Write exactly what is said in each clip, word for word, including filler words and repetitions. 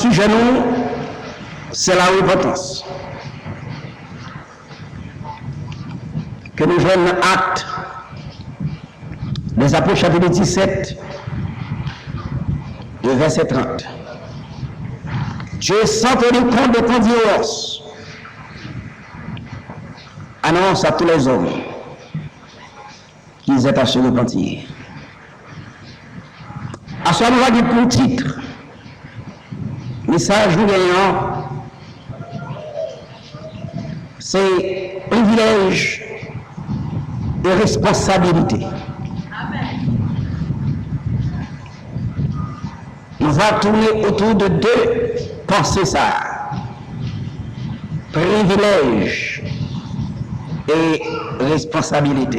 Sijè nou, se la repantans. Ke nou jwenn nan Actes des Apôtres, chapitre dix-sept, le verset trente. Dieu, sans tenir compte des conditions, annonce à tous les hommes qu'ils aient à se repentir. Aswè a nou va gen pou tit, mesaj nou genyen an, se privilèj e responsabilite. Nou va tounen otou de de panse sa a. Privilèj e responsabilite.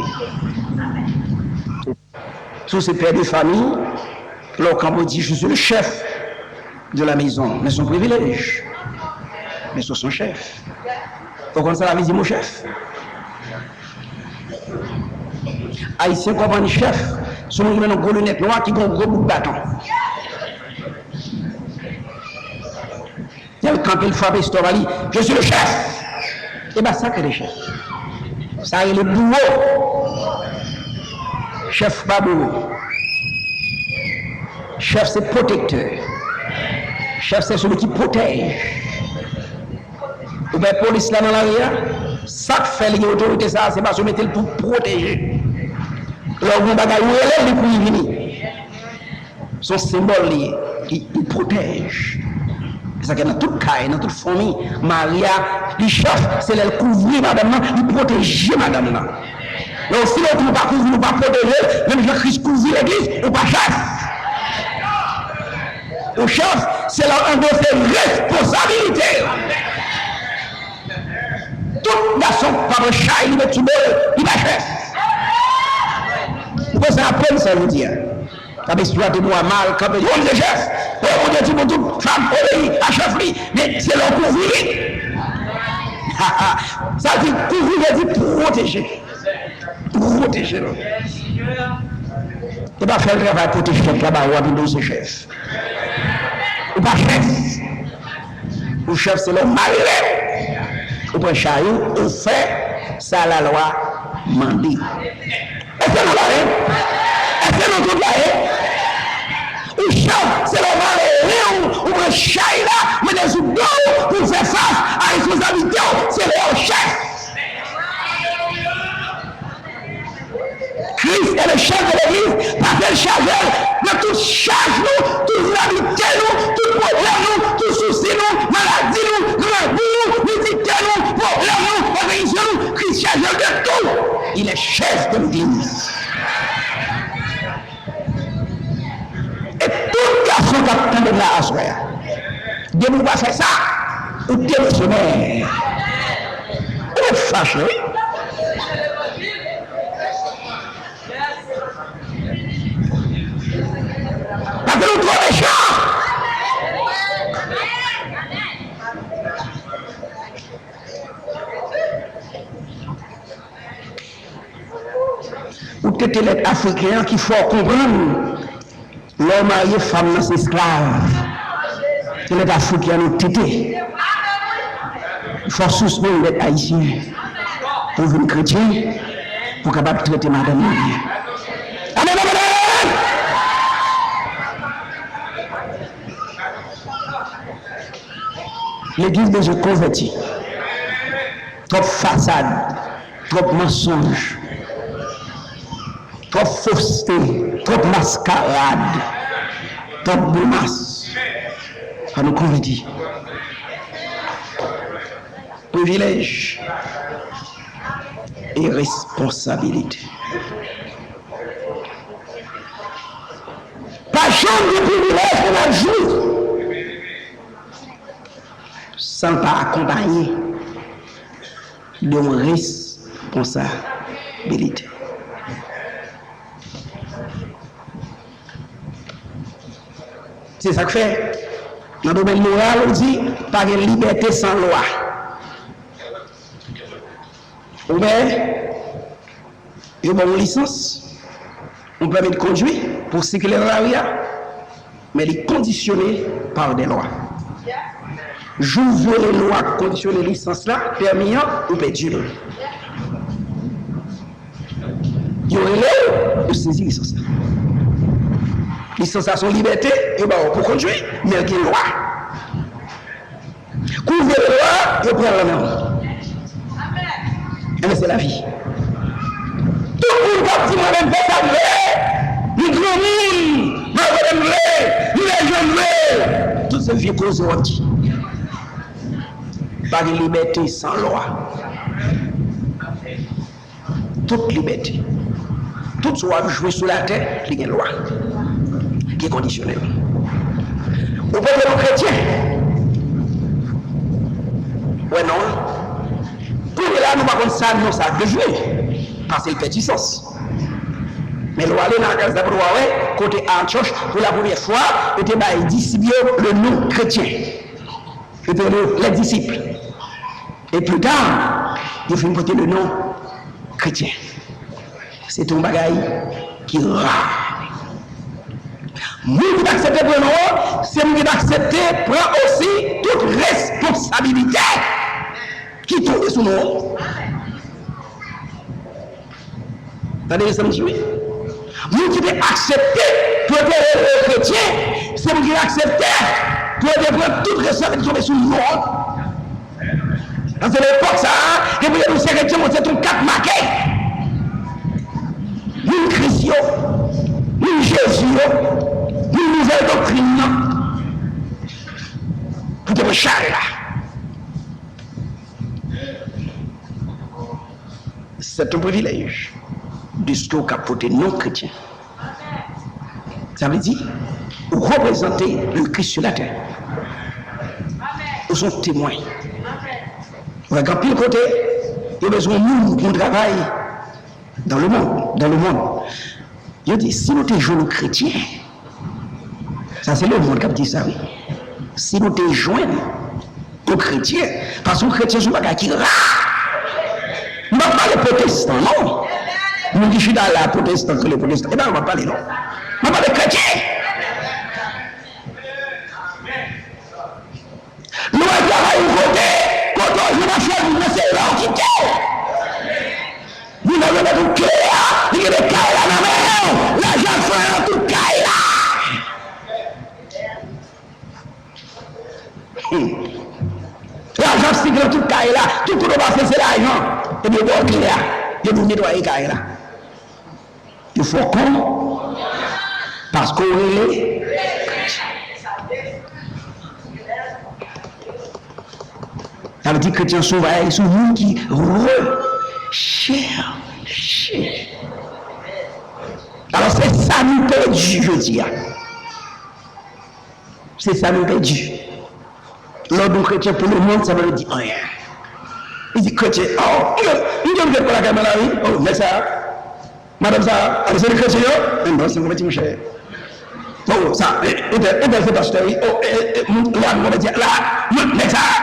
Si w se pè de fanmi, lè w kanpe w di, je suis le chef de la maison, men se yon privilèj. Men se yon chèf. Ou konn sa la vle di mo chèf? Ayisyen konprann chèf, se yon moun ki mennen yon gwo linèt nwa, ki gen yon gwo bout baton. Lè l kanpe, l frape estòmak li, je suis le chef. E pa sa k rele chèf. Sa rele bouwo. Chèf pa bouwo. Chèf se pwotektè. Chèf se seli ki pwotèj. Ou wè polis la nan lari a, sa k fè li gen otorite sa a, se paske yo mete l pou pwoteje. Lè w gen yon bagay ou rele l, li kouri vini. Se yon senbòl li ye. Li, li pwotèj. Se sa k nan tout kay, nan tout fanmi, mari a, li chèf, se lè l kouvri madanm nan, li pwoteje madanm nan. Lè w file otou, ou pa kouvri l, ou pa pwoteje l, menm jan Kris kouvri legliz, ou pa chèf. Ou chèf, se lè w andose responsabilite yo. Tout gason k pa pran chay li met sou do l, li pa chèf. Ou bezwen aprann sa jodi a. K ap eksplwate nou a mal, k ap di, oh, li se chèf. Oh, Bondye di pou tout fanm obeyi a chèf li. Men se lè w kouvri li. Sa vle di kouvri vle di pwoteje. Pwoteje nou. E pa fè l travay pwoteje tèt la ba ou, epi di w se chèf. Ou pa chèf. Ou chèf se lè w malere w. Ou pran chay ou, ou fè sa lalwa mande. Èske nou la, wi? Èske nou tout la, wi? Ou chèf, se lè w malere w, ou pran chay la, mete sou do w pou w fè fas a responsablite w, se lè w chèf. Kris e le chèf de legliz, pase l chaje l de tout chaj nou, tout labite nou, tout pwoblèm nou, tout sousi nou, maladi nou, grangou nou, nidite nou, pwoblèm nou, òganizasyon nou, Kris chaje l de tout. Il est chef de l'église. E tout gason k ap tande m la aswè a, depi w pa fè sa, ou demisyonè. Ou mèt fache, wi. Paske nou twò mechan. Ou tete lèt afriken an ki fè w konprann lè w marye fanm nan se esklav. Se lèt afriken an ou tete. Fò w sispann lèt ayisyen pou w vin kretyen, pou w kapab trete madanm ou byen. Amèn, amèn, amèn, amèn! Legliz bezwen konvèti. Twòp fasad, twòp mansonj, twòp foste, twòp maskarad, twòp grimas. Fò nou konvèti. Privilèj e responsabilite. Pa janm gen privilèj pou n ap jwi san l pa akonpaye de yon responsabilite. Se sa k fè, nan domèn moral, ou di, pa gen libète san lwa. Ou wè, yo ba w yon lisans, yon pèmi de kondwi pou w sikile nan lari a, men li kondisyone pa de lwa. Jou w vyole lwa k kondisyone lisans la, pèmi an, ou pèdi l. Yo rele w, yo sezi lisans la. Lisans la se yon libète yo ba w pou kondui, men l gen lwa. Kou w vyole lwa, yo pran l nan men w. Enben, se lavi. Tout moun k ap di mwen menm fè sa m vle, m granmoun, m al kote m vle, m lè jan m vle. Tout se vye koze w ap di. Pa gen libète san lwa. Tout libète. Tout sa w ap jwe sou latè, li gen lwa. Ki kondisyone l. Ou pote non kretyen. Wè non an. Kounye la, nou pa konn sa non sa vle jwe. Paske l pèdi sans. Men lè w ale nan Akayòs la pou w wè, kote Antiyòch, pou la premyè fwa, yo te bay disip yo le non kretyen. Yo te rele yo les disciples. E pli ta, yo fin pote le non kretyen. Se te yon bagay ki ra. Moun ki t aksepte pran non an, se moun ki t aksepte pran osi tout responsabilite ki tonbe sou non an. Tande sa m di wi. Moun ki te aksepte pou yo te rele yo kretyen, se moun ki te aksepte pou yo te pran tout responsabilite ki tonbe sou non an. Paske lepòk sa a, depi yo di w se kretyen, bon, se t yon kat make. Moun Kris yo, moun Jezi yo, moun nouvèl doktrin nan, pou te pran chare la. C'est un privilège de ce que w ka pote non kretyen. Sa vle di, ou reprezante le Christ sur la terre. Ou se yon temwen. Ou wè gen anpil kote, yo bezwen moun pou yon travay dans le monde, dans le monde. Yo di, si nou te jwenn yon kretyen, sa se lemonn k ap di sa, wi. Si nou te jwenn yon kretyen, paske yon kretyen se yon bagay ki ra. M p ap pale pwotestan, non. Moun ki chita la, pwotestan, k rele pwotestan. E pa yo m ap pale, non. M ap pale kretyen. Lè w al travay yon kote, kote w jwenn afè moun nan, se la w kite. Moun nan remèt ou kle a, li gen kay la nan men w. Lajan fran nan tout kay la. Hmm. Lajan sik nan tout kay la. Tout kote w pase, se lajan. Epi yo ba w kle a. Yo di w netwaye kay la. Yo fè w kon paske w rele. Sa vle di kretyen se yon bagay, se yon moun ki rechèche. Alò, se sa nou pèdi jodi a. Se sa nou pèdi. Lè w di yon kretyen pou lemonn, sa pa vle di anyen. Li di kretyen, oh, m gen, m gen kretyen lakay mwen la, wi. Oh, nèg sa a. Madanm sa a, se de kretyen yo? Men non, se konvèti, monchè. Oh, sa, e, e, e, se pastè, wi. Oh, e, e, moun, la, konvèti, la, moun, nèg sa a.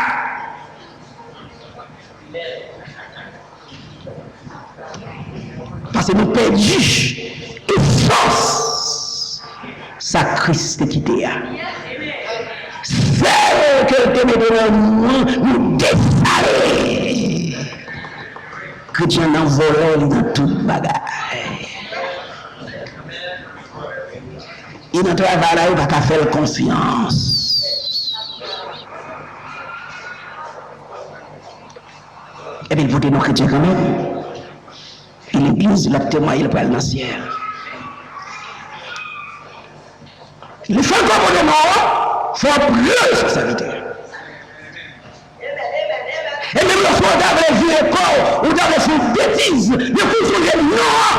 Paske nou pèdi tout fòs sa Kris te kite a. Sèl ke l te mete nan nou an, nou defale. Kretyen nan vòlè, li nan tout bagay. Li nan travay la, yo pa ka fè l konfyans. Epi l pote non kretyen kanmenm. Epi legliz, l ap temwaye, l pral nan syèl. Li fè l kòmande non an, fò w pran responsabilite. E menm lòske w ta vle vire kò w, ou ta vle fè yon betiz, depi w sonje non an.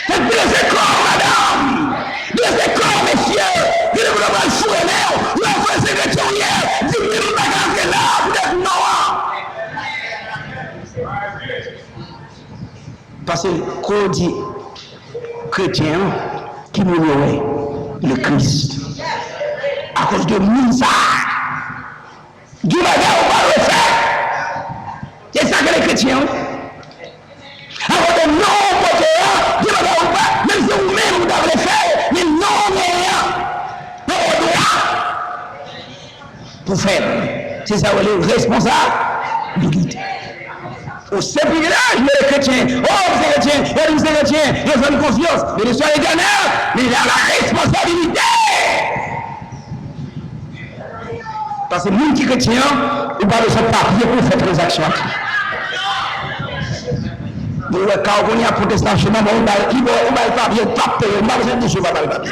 Fè drese kò w, madanm. Drese kò w, mesye. Gen de moun yo pral foure men w. Lè w fè se kretyen w ye, di m menm m pa ka antre la poutèt non an. Paske kou w di kretyen an, ki moun yo wè? Le Christ. Akoz de moun sa a, gen bagay ou pa dwe fè. Se sa k rele kretyen an. Akoz de non w pote a, gen bagay ou pa, menm si ou menm ou ta vle fè yo, men non w genyen an, pa w gen dwa. pou fè l. Se sa yo rele responsabilite. Ou se privilèj, yo rele kretyen. O, m se kretyen, yo di m se kretyen, yo fè m konfyans. Benediksyon etènèl, men la, la responsabilite. Paske moun ki kretyen an, ou pa bezwen papye pou w fè tranzaksyon ak li. Bon, ou wè ka w kounye a pwotestan chemen, bon, ou bay, li ba w, ou bay papye, ou p ap peye, ou pa bezwen di sou pa bay papye.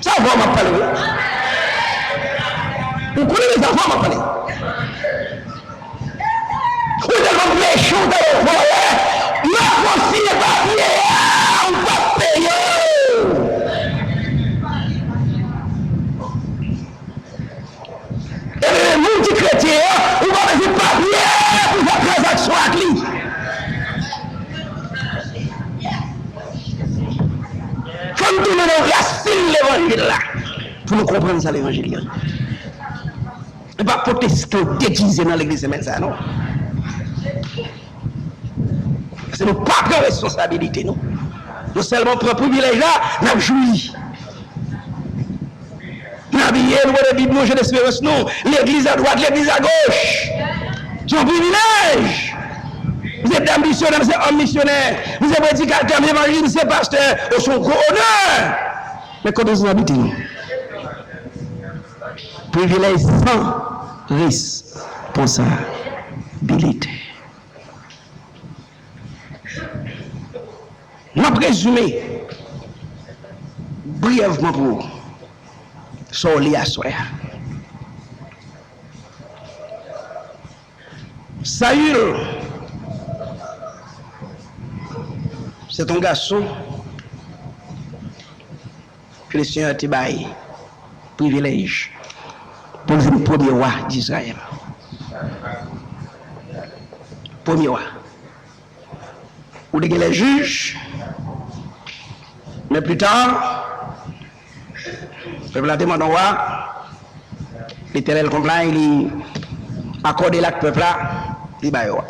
Sa fò m ap pale, wi. Ou konnen sa fò m ap pale. Ou te konn mechan, ou te konn vòlè. M ap kontinye papye a, ou p ap peye. Ebyen, moun ki kretyen an, ou pa bezwen papye pou fè tranzaksyon ak li. Fò n tounen nan rasin levanjil la pou nou konprann sa levanjil ye. E pa pwotestan degize nan legliz semèn sa a, non. Paske nou pa pran responsabilite nou. Nou sèlman pran privilèj la, n ap jwi. N abiye, nou pote Bib nou, je lesperans nou. Legliz adwat, legliz agoch. Se yon privilèj. M se dam misyonè, m se òm misyonè. M se predikatè, m se evanjelis, m se pastè. O, se yon gwo onè. Men kote nou abite nou? Privilèj san responsabilite. M ap rezime briyèvman pou ou sa w li aswè a. Sayil, se t on gason ke Lesenyè te bay privilèj pou l vin premye wa Dizrayèl. Premye wa. Ou te gen lè jij, men pli ta, pèp la te mande yon wa, Letènèl konplay, li akòde l ak pèp la, li ba yo wa.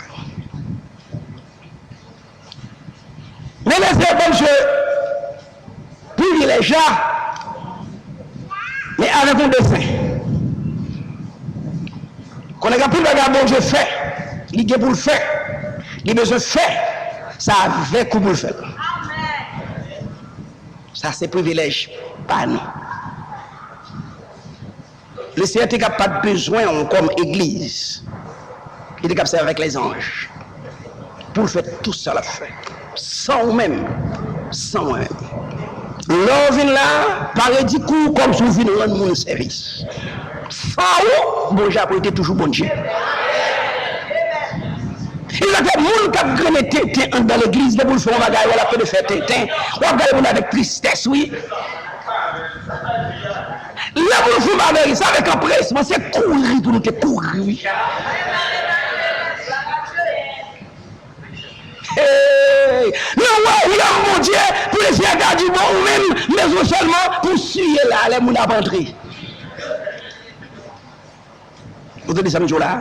Men lese Bondye privilèj la, men avèk yon desen. Konnen gen anpil bagay Bondye fè, li gen pou l fè, li bezwen fè sa avèk ou pou l fè l. Sa se privilèj pa nou. Lesenyè te ka pa t bezwen w kòm egliz ki te ka ap sèvi avèk lèzanj pou l fè tou sa l ap fè. San ou menm, san mwen menm. Lè w vin la, pa redi kou w kòmsi w vin rann moun sèvis. San ou, Bondye ap rete toujou Bondye. E sa fè moun k ap grennen tenten anndan legliz, depi w fè yon bagay, w wè l ap plede fè tenten. W ap gade moun avèk tristès, wi. Lè pou nou fè bagay sa avèk anpresman, se kouri pou nou te kouri, wi. Hey! Nan wayòm Bondye, pou Lesenyè ta di, bon, ou menm, mezon sèlman pou siye la, lè moun ap antre. Ou tande sa m di w la a?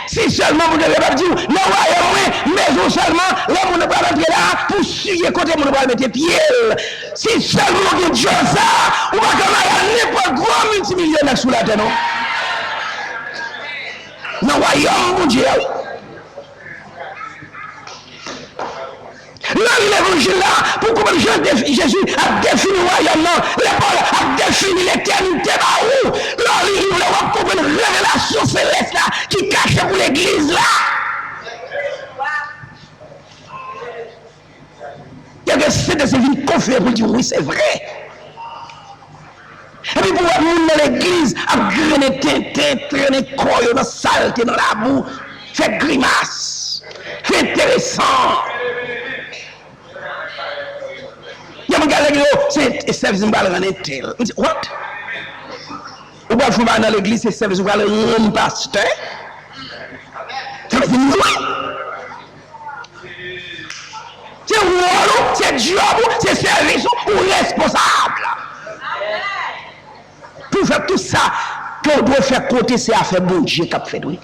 Si sèlman Bondye kapab di w, nan wayòm mwen, mezon sèlman, lè moun nan pral antre la a, pou siye kote moun nan pral mete pye l. Si sèlman w gen djòl sa a, ou pa ka mare ak nenpòt gwo miltimilyonè sou latè, non. Nan wayòm Bondye a, wi. Nan levanjil la, pou w konprann jan defi-, Jezi ap defini wayòm nan, lè Pòl ap defini letènite ba ou, lè w li liv la, w ap konprann revelasyon selès la ki kache pou legliz la. Yo gen Sentespri vin konfime pou l di, wi, se vre. Epi pou w wè moun nan legliz ap grennen tenten, trennen kò yo nan salte, nan labou, fè grimas, fè enteresan. Gen moun k al legliz, o, se sèvis m pral rann entèl. M di, what? Ou pral fè yon bagay nan legliz, se sèvis ou pral rann pastè? Sa vle di non. Se wòl ou, se djòb ou, se sèvis ou, ou responsab pou fè tout sa ke w dwe fè kote se afè Bondye k ap fèt, wi.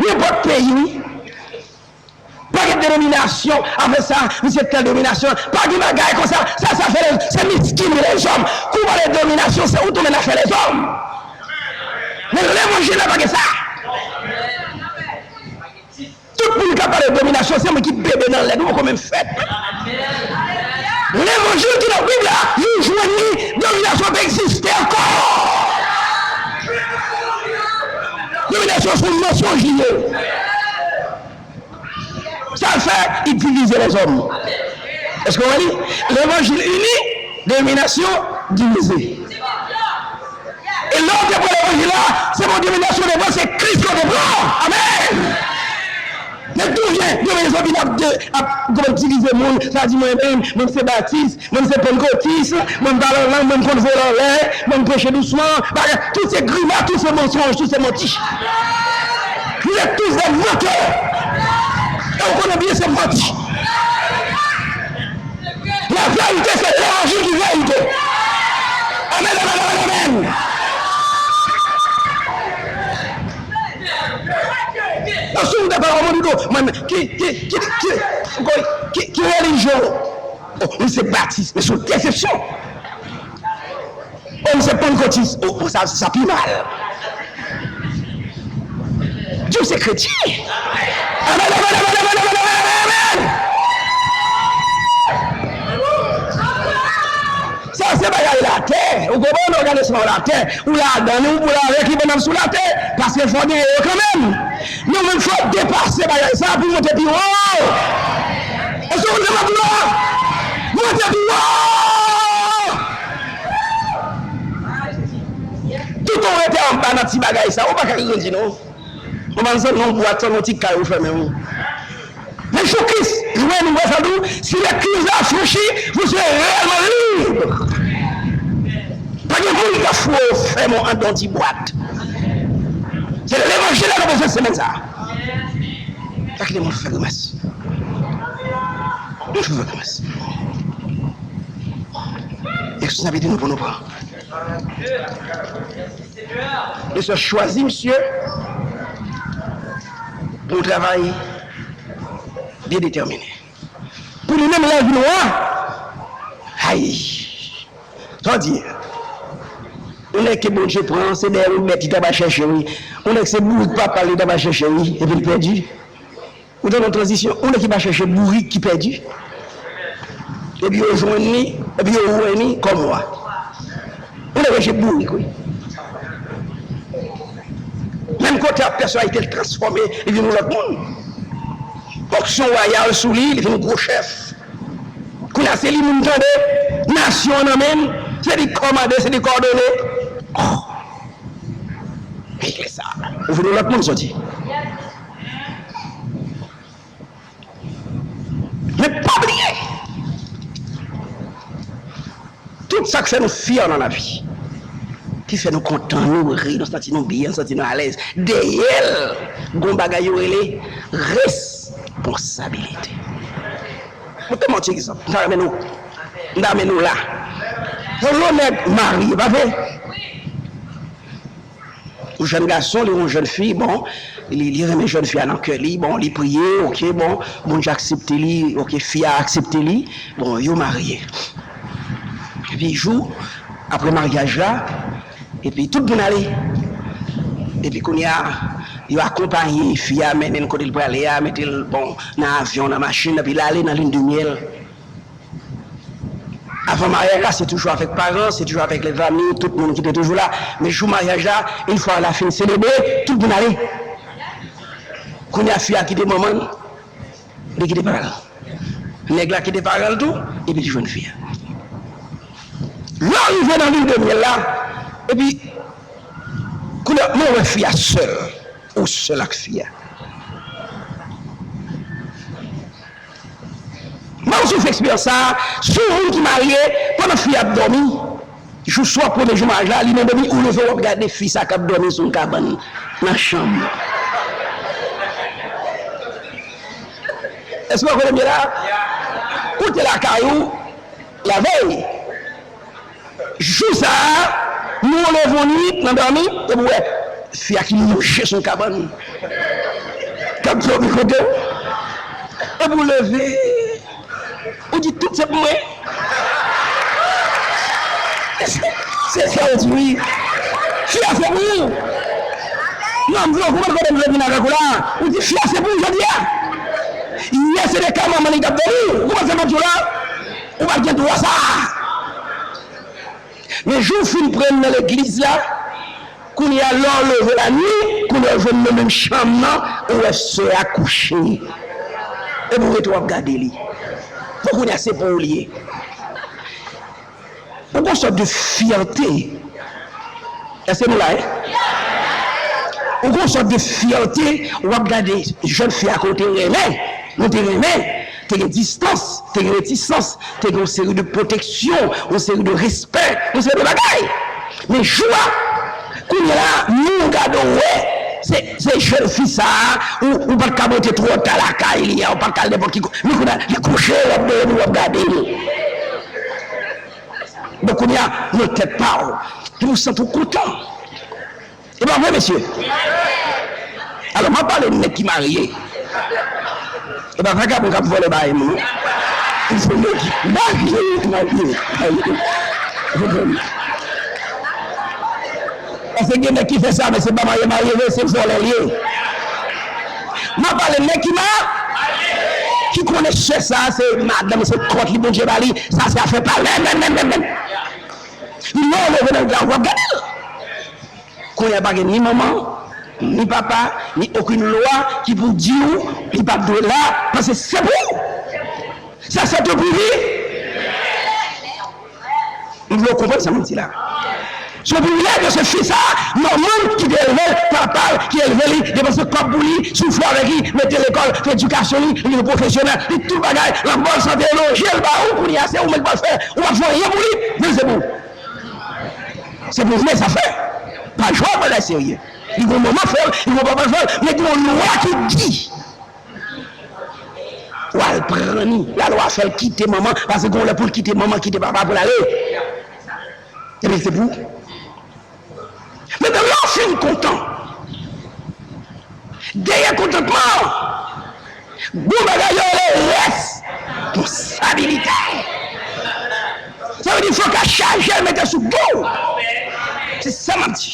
Nenpòt peyi, wi. Pa gen denominasyon, afè sa, misye tèl denominasyon. Pa gen bagay konsa, sa, sa fè lè, se miskin, lèzòm. Kou Pale de dominasyon, se ou tonbe nan afè lèzòm. Men levanjil la pa gen sa. Tout moun k ap pale de dominasyon, se moun ki bebe nan lèt, ou poko menm fèt. Levanjil ki nan Bib la, nou jwenn li, dominasyon pa egziste ankò. Dominasyon se yon mansonj li ye. Sa l fè, li divize lèzòm. Èske w wè li? Levanjil ini, dominasyon divize. E lè w te pran levanjil la, se pa dominasyon w te pran, se Kris la w te pran. Amèn! Men tou byen, dominasyon vin ap, de, ap kòmanse divize moun, sa di mwen menm, mwen se batis, mwen se pannkotis, mwen m pale an lang, mwen m konn vole anlè, mwen m preche dousman, bagay, tout se grimas, tout se mansonj, tout se manti. Vous êtes tous des menteurs. E w konnen byen se manti. La vérité, c'est l'évangile qui vérité. Amen, amen, amen, amen. Nan sou moun ta pale moun di do, mwen, ki, ki, ki, ki, ki, ki relijyon? Oh, m se batis, men se yon desepsyon. Oh, m se pannkotis. Oh, oh, sa, sa pi mal. Dieu se kretyen. Amen, amen, amen, amen. Sa se bagay latè. Ou konprann? Òganizasyon latè. Ou ladan li, ou pou la avèk li pandan sou latè. Paske fò gen yo kanmenm. Nou menm fò depase bagay sa pou monte pi wo. Èske w konn sa m ap di w la? Monte pi wo. Toutan w rete anba nan ti bagay sa, ou pa ka grandi non. Ou pa bezwen nan yon bwat, nan yon ti kay ou fèmen ou. Men jou Kris jwenn ou, wè sa tou, si les clous affranchis, vous serez réellement libre. Pa gen moun k ap foure w fèmen w anndan yon ti bwat. Se levanjil la nou bezwen semèn sa a. Pa kite moun fè grimas. Moun fè grimas. Eksouz n ap ede nou pou nou pran. Mesye, chwazi misye pou yon travay byen detèmine. Pou li menm lè vin wa, ay, sa w di? Yon nèg ke Bondye pran, se dèyè yon bèt li ta pral chèche, wi. Yon nèg se bourik papa l li ta pral chèche, wi, epi l pèdi. Ou tande yon tranzisyon, yon nèg ki pa chèche bourik ki pèdi. Epi yo jwenn li, epi yo wè li kòm wa. Yon nèg chèche bourik, wi. Menm kote a pèsonalite l transfòme, li vin yon lòt moun. Onksyon wayal sou li, li vin gwo chèf. Kounye a se li moun tande, nasyon an nan men l, se li kòmande, se li kòdone. Oh! Regle sa. Ou vin yon lòt moun soti. Men pa bliye, tout sa k fè nou fyè nan lavi, ki fè nou kontan, nou ri, nou santi nou byen, nou santi nou alèz, dèyè l, gon bagay yo rele responsabilite. Mwen te montre egzanp, m ta renmen nou, m ta renmen nou la. Yon lo nèg marye, pa vre? Yon jèn gason, li wè yon jèn fi, bon, li, li renmen jèn fi a nan kè li, bon, li priye, oke, bon, Bondye aksepte li, oke, fi a aksepte li, bon, yo marye. Epi jou, apre maryaj la, epi tout moun ale. Epi kounye a, yo akonpaye fi a, mennen l kote l prale a, mete l, bon, nan avyon, nan machin, epi l ale nan lin de myèl. Avan maryaj la, se toujou avèk paran, se toujou avèk lèzanmi, tout moun ki te toujou la. Men jou maryaj la, yon fwa l a fin selebre, tout moun ale. Kounye a, fi a kite manman l, li kite paran l. Nèg la kite paran l tou, epi li jwenn fi a. Lè w rive nan lin de myèl la, epi kounye a, mwen wè fi a sèl, ou sèl ak fi a. Mwen soufri eksperyans sa a, si yon moun ki marye, pandan fi a ap dòmi, jou swa premye jou maryaj la, li nan dòmi, ou leve w ap gade fi sa k ap dòmi sou yon kabann nan chanm. Èske w konnen m ye la? Ou te lakay ou, lavèy. Jou sa a, nou leve yon nuit nan dòmi, epi w wè fi a ki mouche sou yon kabann, k ap dòmi kote w. Epi w leve, ou di, "Tout se pou mwen." Se sa w di wi. Fi a se pou ou. Non, m vle w konprann kote m vle vin avèk ou la. Ou di fi a se pou ou jodi a. Yè se te ka manman li t ap dòmi. Ou kòmanse manje w la. Ou pa t gen dwa sa. Men jou w fin pran nan legliz la, kounye a lè w leve lannwit, kounye a w jwenn nan menm chanm nan, ou wè sè a kouche. Epi w rete w ap gade li. Bon, kounye a se pou ou li ye. Ou gon sòt de fyète. Èske nou la, wi? Ou gon sòt de fyète, w ap gade jèn fi a ke w te renmen, nou te renmen, te gen distans, te gen retisans, te gen yon seri de pwoteksyon, yon seri de respè, yon seri de bagay. Men jou a, kounye a la, moun gade w wè, se, se jèn fi sa a, ou, ou pa t ka monte twò ta lakay li a, ou pa t ka al nenpòt ki ko-, men kounye a, li kouche, w ap dòmi, w ap gade l. Donk, kounye a, nan tèt pa w, epi w santi w kontan. E pa vre, mesye? Alò, m ap pale nèg ki marye. E pa vagabon k ap vòlè bagay moun, non. Se nèg ki marye, marye, marye. Paske gen nèg ki fè sa, men se pa marye, marye vre, se vòlè l ye. M ap pale nèg ki ma-, ki konnen sè sa, se madanm, se kòt li Bondye ba li, sa se afè pa l, men, men, men, men, men. Lè w leve nan la, w ap gade l. Kounye a pa gen ni manman, ni papa, ni okenn lwa ki pou di w li pa t dwe la, paske se pou ou. Sa se te privi. M vle w konprann sa m ap di la. Se yon privilèj paske fi sa a, manman l ki te elve l, papa l ki elve li, depanse kòb pou li, soufri avèk li, mete l lekòl, fè edikasyon li, li vin pwofesyonèl, li tout bagay, l an bòn sante, loje l ba ou, kounye a se ou menm k pral fè, ou pa t fè anyen pou li, men se pou ou. Se pou vle sa fè. Pa jwe bagay serye. Li gon manman fè l, li gon papa fè l, men gon lwa ki di. W al pran li. Lalwa fè l kite manman, paske gon lè pou l kite manman, kite papa pou l ale. Epi se pou. Men lè w fin kontan, dèyè kontantman an, gon bagay yo rele responsabilite. Sa vle di fòk a chaje l mete sou do w. Se sa m ap di.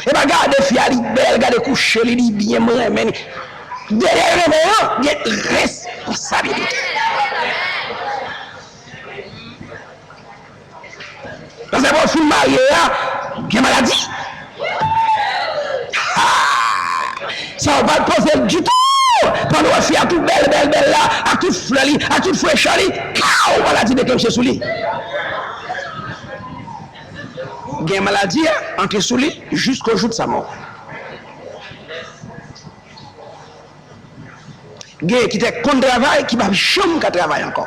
E pa gade fi a, li bèl, gade kouche li, li byen, m renmen li. Dèyè renmen an, gen responsabilite. Paske lè w fin marye a, gen maladi. Ha! Sa w pa t panse l ditou. Pandan w wè fi a tou bèl, bèl, bèl la, ak tout flè li, ak tout frechè li, kaw, maladi deklanche sou li. Gen maladi a antre sou li jusqu'au jour de sa mort. Gen ki te konn travay, ki p ap janm ka travay ankò.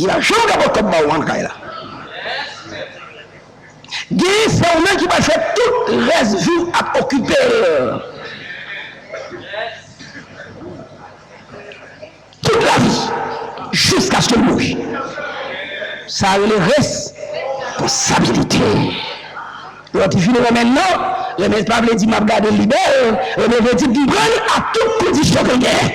Li p ap janm ka pot kòb ba ou an kay la. Gen se ou menm ki pral fè tout rès vi w ap okipe l. Tout lavi, jiskaske l mouri. Sa rele responsabilite. Lè w te fin renmen l nan, renmen pa vle di m ap gade l li bèl, renmen vle di m pran l a tout kondisyon ke l genyen.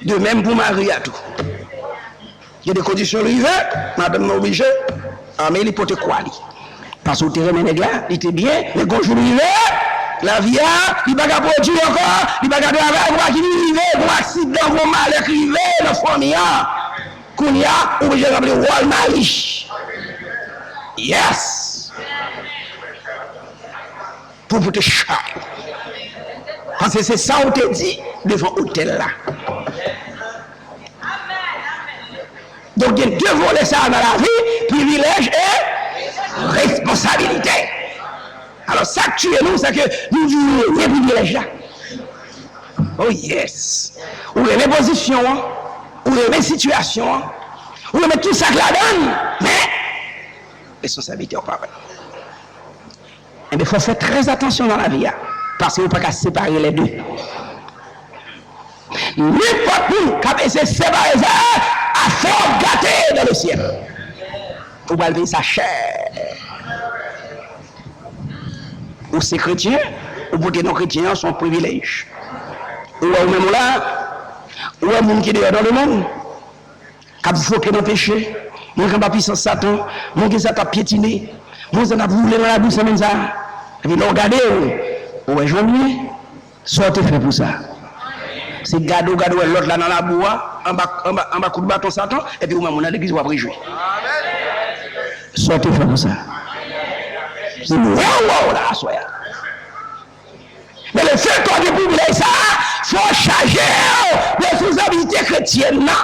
De menm pou mari a tou. Gen de kondisyon rive, madanm nan oblije, a, men li pote kwa li. Paske w te renmen nèg la, li te byen, men gon jou l rive, lavi a, li pa ka pwodui ankò, li pa ka travay, gon bagay ki rive, gon aksidan, gon malè k rive nan fanmi an. Kounye a, ou oblije ranpli wòl mari. Yes! Pou pote chay. Paske se sa w te di devan otèl la. Donk, gen de volè sa a nan lavi, privilèj e responsabilite. Alò, sa k tiye nou, se ke nou di nou renmen privilèj la. Oh yes! Ou renmen pozisyon an, ou renmen sitiyasyon an, ou renmen tout sa k ladan l, men responsabilite w pa wè. Enben, fò w fè trè atansyon nan lavi a, paske ou pa ka separe lè de. Nenpòt moun k ap eseye separe sa, afè w gate dans le ciel. Ou pral peye sa chè. Ou se kretyen, ou pote non kretyen an, se yon privilèj. Ou wè ou menm ou la, ou wè moun ki deyò dans le monde. k ap voke nan peche, moun k anba pisans Satan, moun ki sa k ap pyetine, moun sa k ap woule nan labou semèn sa a. Epi lè w gade w, ou wè jan l ye, sa w te fè pou sa? Se gade w gade w wè lòt la nan labou a, anba, anba, anba kout baton Satan, epi ou menm ou nan legliz w ap rejwi. Sa w te fè pou sa? Se nou wè w wè w la aswè a. Men lefètke w gen privilèj sa a, fò w chaje w responsabilite kretyèn nan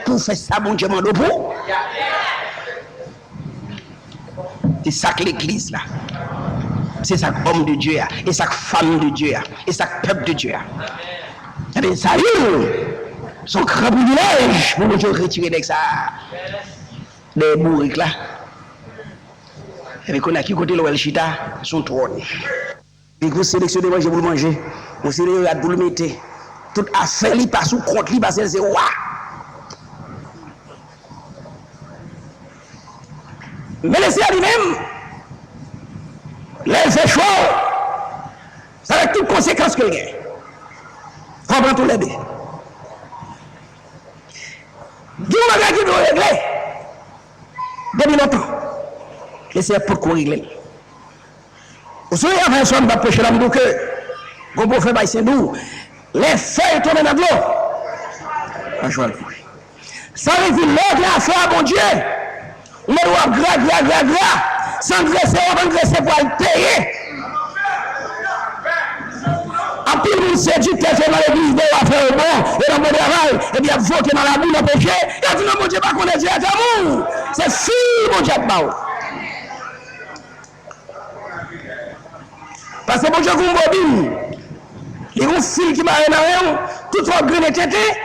pou w fè sa Bondye mande w pou w. Se sa k legliz la. Se sa k òm de Dye a. E sa k fanm de Dye a. E sa k pèp de Dye a. Ebyen, sa yo, se yon gran privilèj pou Bondye retire nèg sa a dèyè bourik la. Ebyen, kounye a, ki kote l wè l chita? Sou yon twòn. Li gon seleksyone manje pou l manje, gon seleksyone rad pou l mete. Tout afè li pa sou kont li, paske l se wa. Men Mesye a li menm, lè l fè chwa, sa avèk tout konsekans ke l gen. Fò w pran toulède. Gen yon bagay ki dwe regle depi lontan. Mesye a potko regle l. Ou sonje avan yè swa m t ap preche la, m di w ke gon pwovèb ayisyen di w, lè fèy tonbe nan dlo, pa chwa l kouri. Sa vle di lè w gen afè a Bondye, ou mèt w ap gra, gra, gra, gra, san grese w ap angrese pou al peye. Anpil moun sediktè se nan legliz de yo afè yo bon, yo nan bon travay, epi y ap voke nan labou, nan peche, y ap di non Bondye pa konnen Dieu est amour. Se fil Bondye ap ba w. Paske Bondye gon bobin. Li gon fil ki mare nan ren w. Tout sa w ap grennen tenten,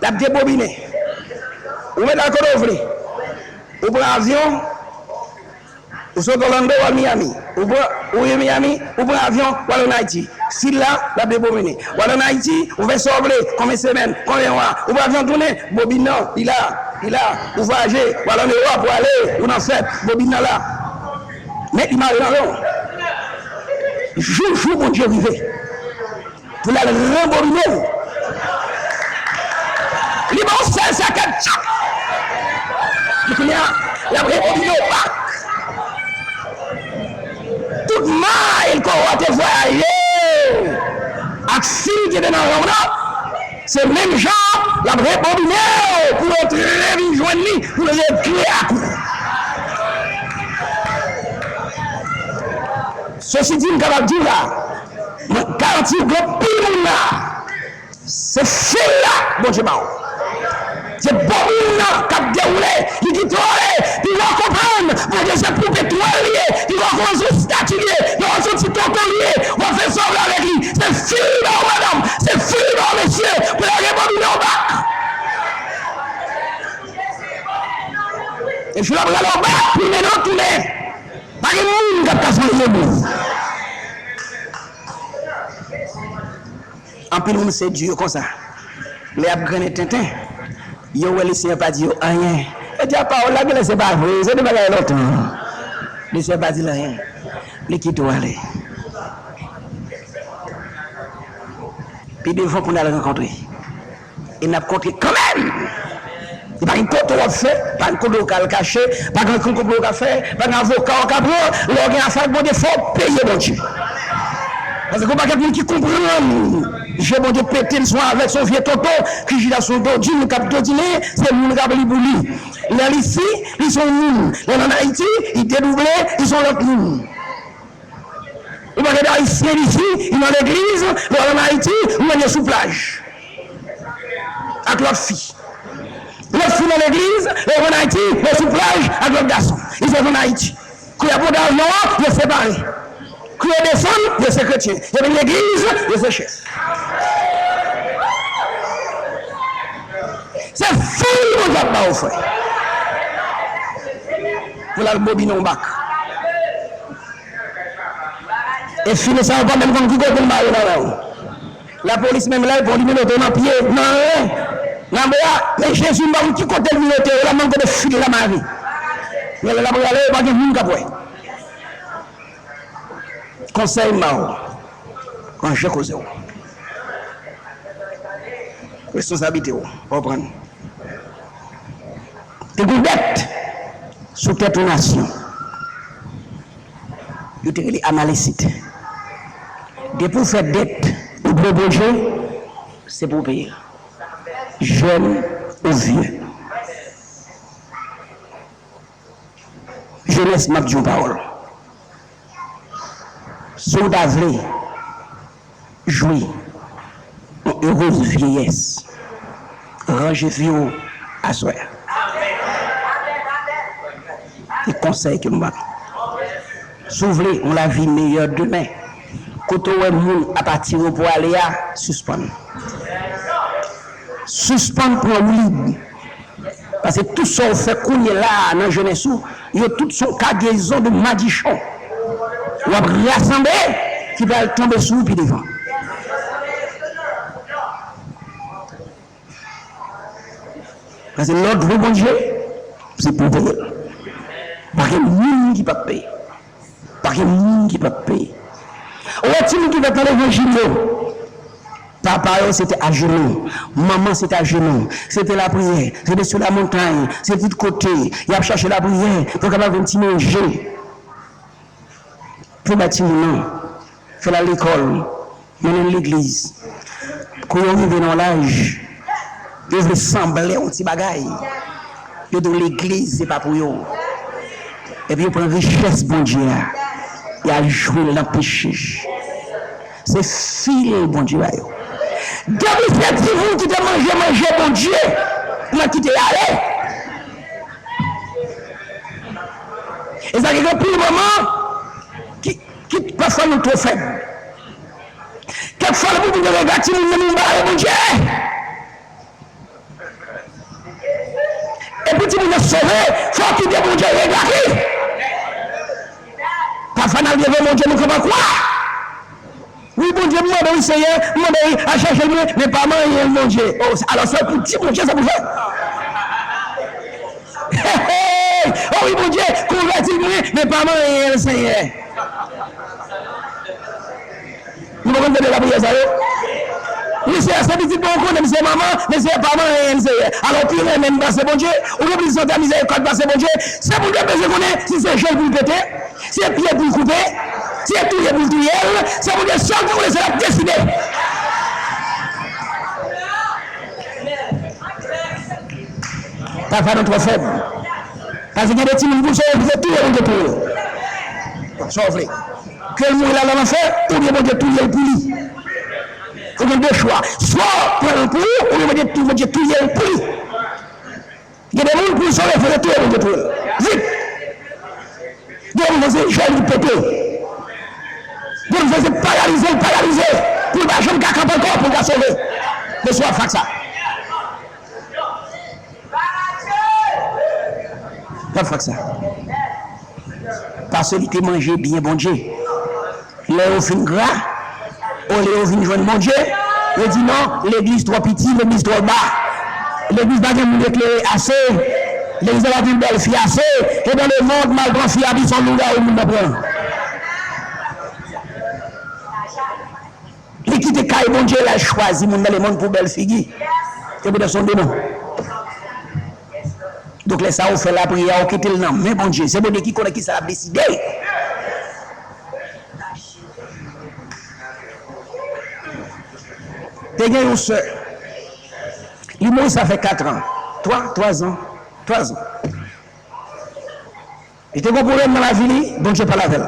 l ap debobinen. Ou mèt al kote w vle. Ou pran avyon, ou sot Orlando, w al Miami. Ou pran, ou rive Miami, ou pran avyon, w al ann Ayiti. Fil la, l ap debobinen. W al ann Ayiti, ou fè sa w vle, konbyen semèn, konbyen mwa. Ou pran avyon tounen, bobin nan, li la, li la. Ou vwayaje, w al ann Ewòp, ou ale, ou nan fèt, bobin nan la. Men li mare nan ren w. Jou, jou Bondye rive pou l al rebobine w. Li ba w sèl sakèt, tchak! Epi kounye a, l ap rebobine w bak. Tout may ke w te vwayaje ak fil ki te nan ren w nan, se menm jan l ap rebobine w pou w antre vin jwenn li, pou l regle ak ou. Sesi di m kapab di w la, mwen garanti w gen anpil moun la, se fil la Bondye ba w. Se bobin nan k ap dewoule, li kite w ale, pi w a konprann Bondye se poupe twal li ye, pi w a konprann se yon estati li ye, pi w a santi tonton li ye, w a fè sa w vle avèk li. Se fil ba w madanm, se fil ba w mesye, pou l al rebobine w bak. E jou l ap rale w bak, pou l mennen w tounen. Pa gen moun k ap ka fè anyen pou ou. Anpil moun sedi yo konsa. Lè y ap grennen tenten, yo wè Lesenyè pa di yo anyen. Yo di, a pawòl la genlè se pa vre, se de bagay lontan. Lesenyè pa di l anyen. Li kite w ale. Pi devan pou n al rankontre. E n ap kontre kanmenm. E pa gen kote w ap fè, pa gen kote w ka al kache, pa gen konplo w ka fè, pa gen avoka w ka pran. Lè w gen afè ak Bondye, fò w peye Bondye. Paske gon pakèt moun ki konprann je Bondye pete, l se yon avèg, se yon vye tonton ki chita sou dodin, k ap dodinen, se moun k ap li pou li. Lè l isi, li se yon moun. Lè l ann Ayiti, li dedouble, li se yon lòt moun. Ou pa gen de Ayisyen isi, li nan legliz, lè w al ann Ayiti, ou wè l sou plaj ak lòt fi. Lòt fi nan legliz, lè w ann Ayiti, yo sou plaj ak lòt gason. Li se ann Ayiti. Kounye a pou w monte avyon an, yo separe. Kou yo desann, yo se kretyen. Yo vin legliz, yo se chèf. Se fil Bondye ap ba w, frè. Pou l al bobine w bak. E fil sa yo pa menm konn ki kote l mare nan ren w. Lapolis menm lè l pran w, li menote w nan pye, nan ren, nan bra. Men Jezi m pa konn ki kote l menote w, l ap manke kote fil la mare. Men lè l ap rale, pa gen moun k ap wè. Konsèy m ba w, ranje koze w. Responsablite w, fò w pran l. Te gen dèt sou tèt yon nasyon. Yo te rele Amalesit. Depi w fè dèt ou dwe Bondye, se pou w peye l. Jèn ou vye. Jenès, m ap di yon pawòl. Si w ta vle jwi yon erez vyeyès, ranje vi w aswè a. Se konsèy ke m ba. Si w vle yon lavi meyè demen, kote w wè moun ap atire w pou ale a, sispann. Sispann pran woulib. Paske tout sa w fè kounye la a nan jenès ou, yo tout se yon kagezon de madichon. W ap rasanble ki pral tonbe sou ou pi devan. Paske lòd pou Bondye, se pou w peye l. Pa gen moun ki p ap peye. Pa gen moun ki p ap peye. Ou wè timoun ki fèt nan levanjil yo, papa yo se te ajenou, manman se te ajenou, se te lapriyè, se te sou lamontay, se tout kote, y ap chache lapriyè pou yo kapab jwenn ti manje. Pou bay timoun nan, fè l al lekòl, mennen l legliz. Kou yo rive nan yon laj, yo vle sanble yon ti bagay. Yo di w legliz se pa pou yo. Epi yo pran richès Bondye a, y al jwe l nan peche. Se fil Bondye ba yo. Depi se timoun ki te manje manje Bondye, nan kite y ale. E sa ki gen anpil manman ki, ki pafwa nou twò fèb. Kèk fwa, lè pou Bondye regle ak timoun nan, nou bare Bondye. E pou timoun nan sove, fò w kite Bondye regle ak li. Pafwa, n al devan Bondye, nou kanpe an kwa. Wi, Bondye, m mande w, wi, Senyè, m mande w, wi, al chache l, mwen, men pa manyen l, Bondye. O, alò, se pou ti Bondye, sa pou fè. Hey, hey! O wi, Bondye, konvèti l, mwen, men pa manyen l, Senyè. Nou pa konn tande lapriyè sa yo? Wi, Senyè, se pitit mwen, ou konnen m se manman, men Senyè, pa manyen l, Senyè. Alò, ou pi renmen m pase Bondye, ou gen plis sante mizèrikòd pase Bondye. Se Bondye bezwen konnen si se je l pou l pete. Se pye pou l koupe, se touye pou l touye l, se Bondye sèl ki konnen sa l ap deside. Pafwa nou twò fèb. Paske gen de timoun pou sove, pou se touye Bondye touye l. Sa w vle? Ke l mouri la nan lanfè, oubyen Bondye touye l pou li. Ou gen de chwa. Swa w pran l pou ou, oubyen Bondye tou-, Bondye touye l pou li. Gen de moun pou l sove, fò yo touye Bondye touye l. Vit! Gen de moun se je l ki pete. Gen de moun se paralize l paralize. Pou l pa janm ka kanpe ankò, pou l ka sove. Mesye w ap fè ak sa. W ap fè ak sa. Paske li te manje byen Bondye. Lè yo fin gra, olye yo vin jwenn Bondye, yo di non, legliz twò piti, legliz twò ba. Legliz pa gen moun eklere ase, legliz la pa gen bèl fi ase, e dans le monde, m al pran fi a pi se yon lougawou moun nan pran. Li kite kay Bondye, l al chwazi moun dans le monde pou bèl figi. Se poutèt se yon demon. Donk, lè sa a, ou fè lapriyè a, ou kite l nan men Bondye. Se Bondye ki konnen kisa l ap deside. Te gen yon sè. Li mouri, sa fè kat an. Twa, twa zan. Twa zan. Li te gen pwoblèm nan lavi li, Bondye pale avè l.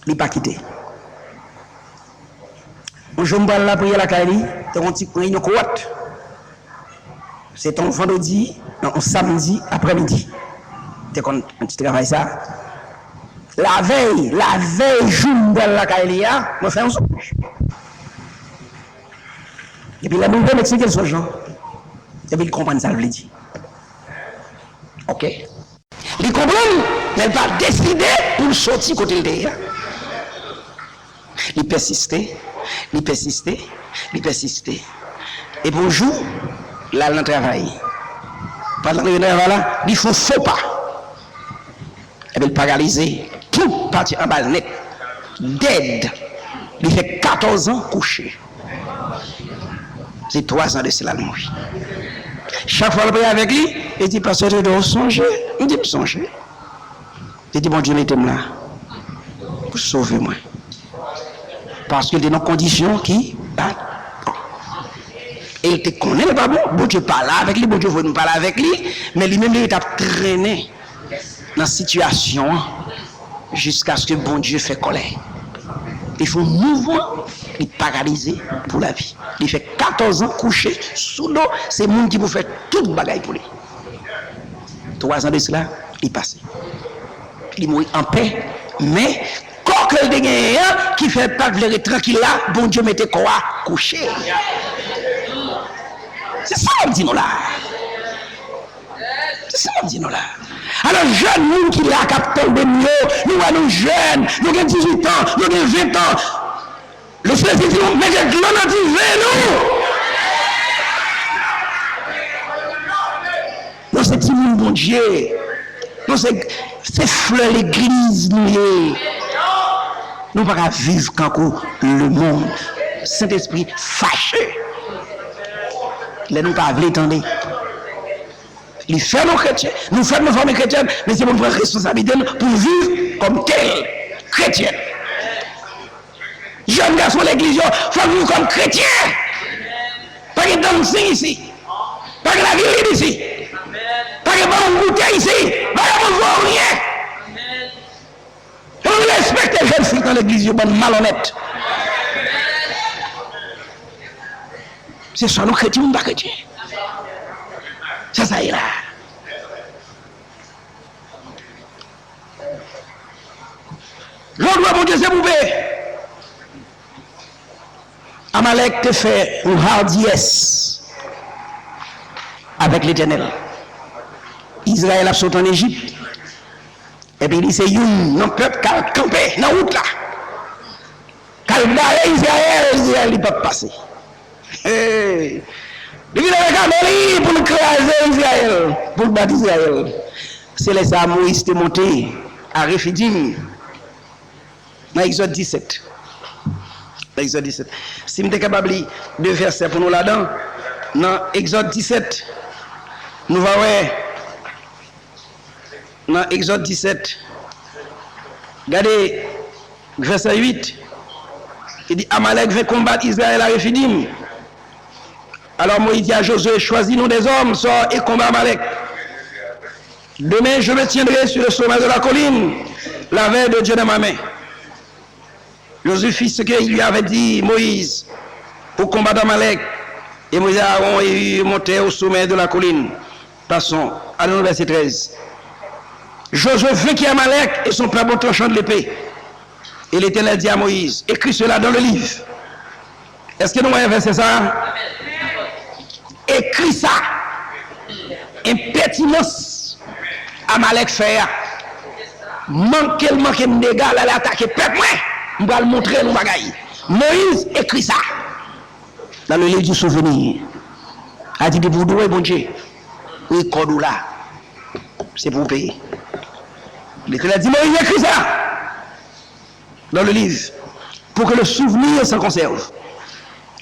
Li pa kite. Yon jou m pral lapriyè lakay li, te gen yon ti reyinyon kowòt. Se te yon vandredi, non, yon samdi aprèmidi. Te konn yon ti travay sa. Lavèy, lavèy jou m pral lakay li a, mwen fè yon sonj. Epi lè m rive, m eksplike l sonj lan. Epi l konprann sa l vle di. Oke. Li konprann, men l pa deside pou l soti kote l te ye a. Li pèsiste, li pèsiste, li pèsiste. Epi yon jou, l al nan travay. Pandan l nan travay la, li fè yon fo pa. Epi l paralize tout pati anba l nèt. Dèd. Li fè katòz an kouche. Se twa zan de sela l mouri. Chak fwa l prale avèk li, li di, "Pastè Theodore, ou sonje?" M di, "M sonje." Li di, "Bondye mete m la pou sove mwen." Paske l te nan kondisyon ki pa bon. E l te konnen l pa bon. Bondye pale avèk li, Bondye voye m pale avèk li, men li menm li t ap trennen nan sitiyasyon an jiskaske Bondye fè kòlè. Li fè yon mouvman, li paralize pou lavi. Li fè katòz an kouche sou do, se moun ki pou fè tout bagay pou li. Twa zan de sela, li pase. Li mouri anpè, men kò ke l te genyen an, ki fè l pa t vle ret trankil la, Bondye mete kò a kouche. Se sa m ap di nou la. Se sa m ap di nou la. Alò, jèn moun ki la, k ap tande m yo, nou wè nou jèn, nou gen dizuit an, nou gen ven an. Lespri di nou, mete dlo nan diven nou. Nou se timoun Bondye. Nou se, se flè legliz nou ye. Nou pa ka viv kankou lemonn. Sentespri fache. Lè nou pa vle tande. Li fè nou kretyen, nou fèt nan fanmi kretyèn, men se pou nou pran responsablite nou pou nou viv kòm tèl kretyen. Jèn gason legliz yo, fò n viv kòm kretyen. Pa gen dancing isi. Pa gen lavi lib isi. Pa gen ban m goute isi. Pa gen ban m vòlyen. Fò n respekte jèn fi k nan legliz yo, bann malonèt. Se swa nou kretyen ou nou pa kretyen. Se sa ye la. Lè w dwe Bondye se poupe. Amalèk te fè yon hardiyès avèk Letènèl. Izrayèl ap sot ann Ejip. Epi li se youn nan pèp k al kanpe nan wout la, k al bare Izrayèl, Izrayèl li p ap pase. Hey! Li vin avèk ame li pou l kraze Izrayèl, pou l bat Izrayèl. Se lè sa a Moyiz te monte a Refidim, nan Egzòd disèt. Nan Egzòd disèt. Si m te kapab li de vèsè pou nou ladan, nan Egzòd disèt, nou va wè Nan Egzòd disèt, gade vèsè uit, li di, Amalèk vin konbat Izrayèl a Refidim. Alors Moïse dit à Josué, Choisis-nous des hommes, sors et combat Amalek. Demain, je me tiendrai sur le sommet de la colline, la verge de Dieu dans ma main. Josué fit ce qu'il lui avait dit Moïse pour combattre Amalek. Et Moïse et Aaron et Hur montèrent au sommet de la colline. Passons. Allons au verset treize. Josué vainquit Amalek et son peuple au tranchant de l'épée. Et l'Éternel dit à Moïse, Écris cela dans le livre. Èske nou wè vèsè sa a? Ekri sa. Enpètinans Amalèk fè a. Manke l manke m dega, lè l atake pèp mwen, m pral montre l yon bagay. Moyiz, ekri sa dans le livre du souvenir. A di depi w dwe Bondye, rekòd ou la, se pou w peye. Letènèl di Moyiz, ekri sa dans le livre, pour que le souvenir s'en conserve.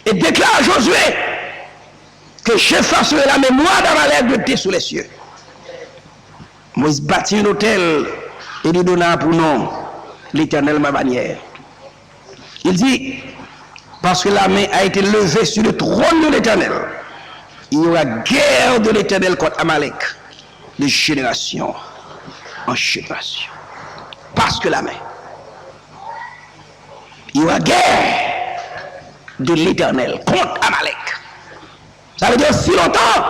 Et déclare à Josué que j'effacerai la mémoire d'Amalek de dessous les cieux. Moïse bâtit un autel et lui donna pour nom L'Éternel ma bannière. Il dit, Parce que la main a été levée sur le trône de l'Éternel, il y aura guerre de l'Éternel contre Amalek de génération en génération. Parce que la main. Il y aura guerre de l'Éternel contre Amalek. Sa vle di osi lontan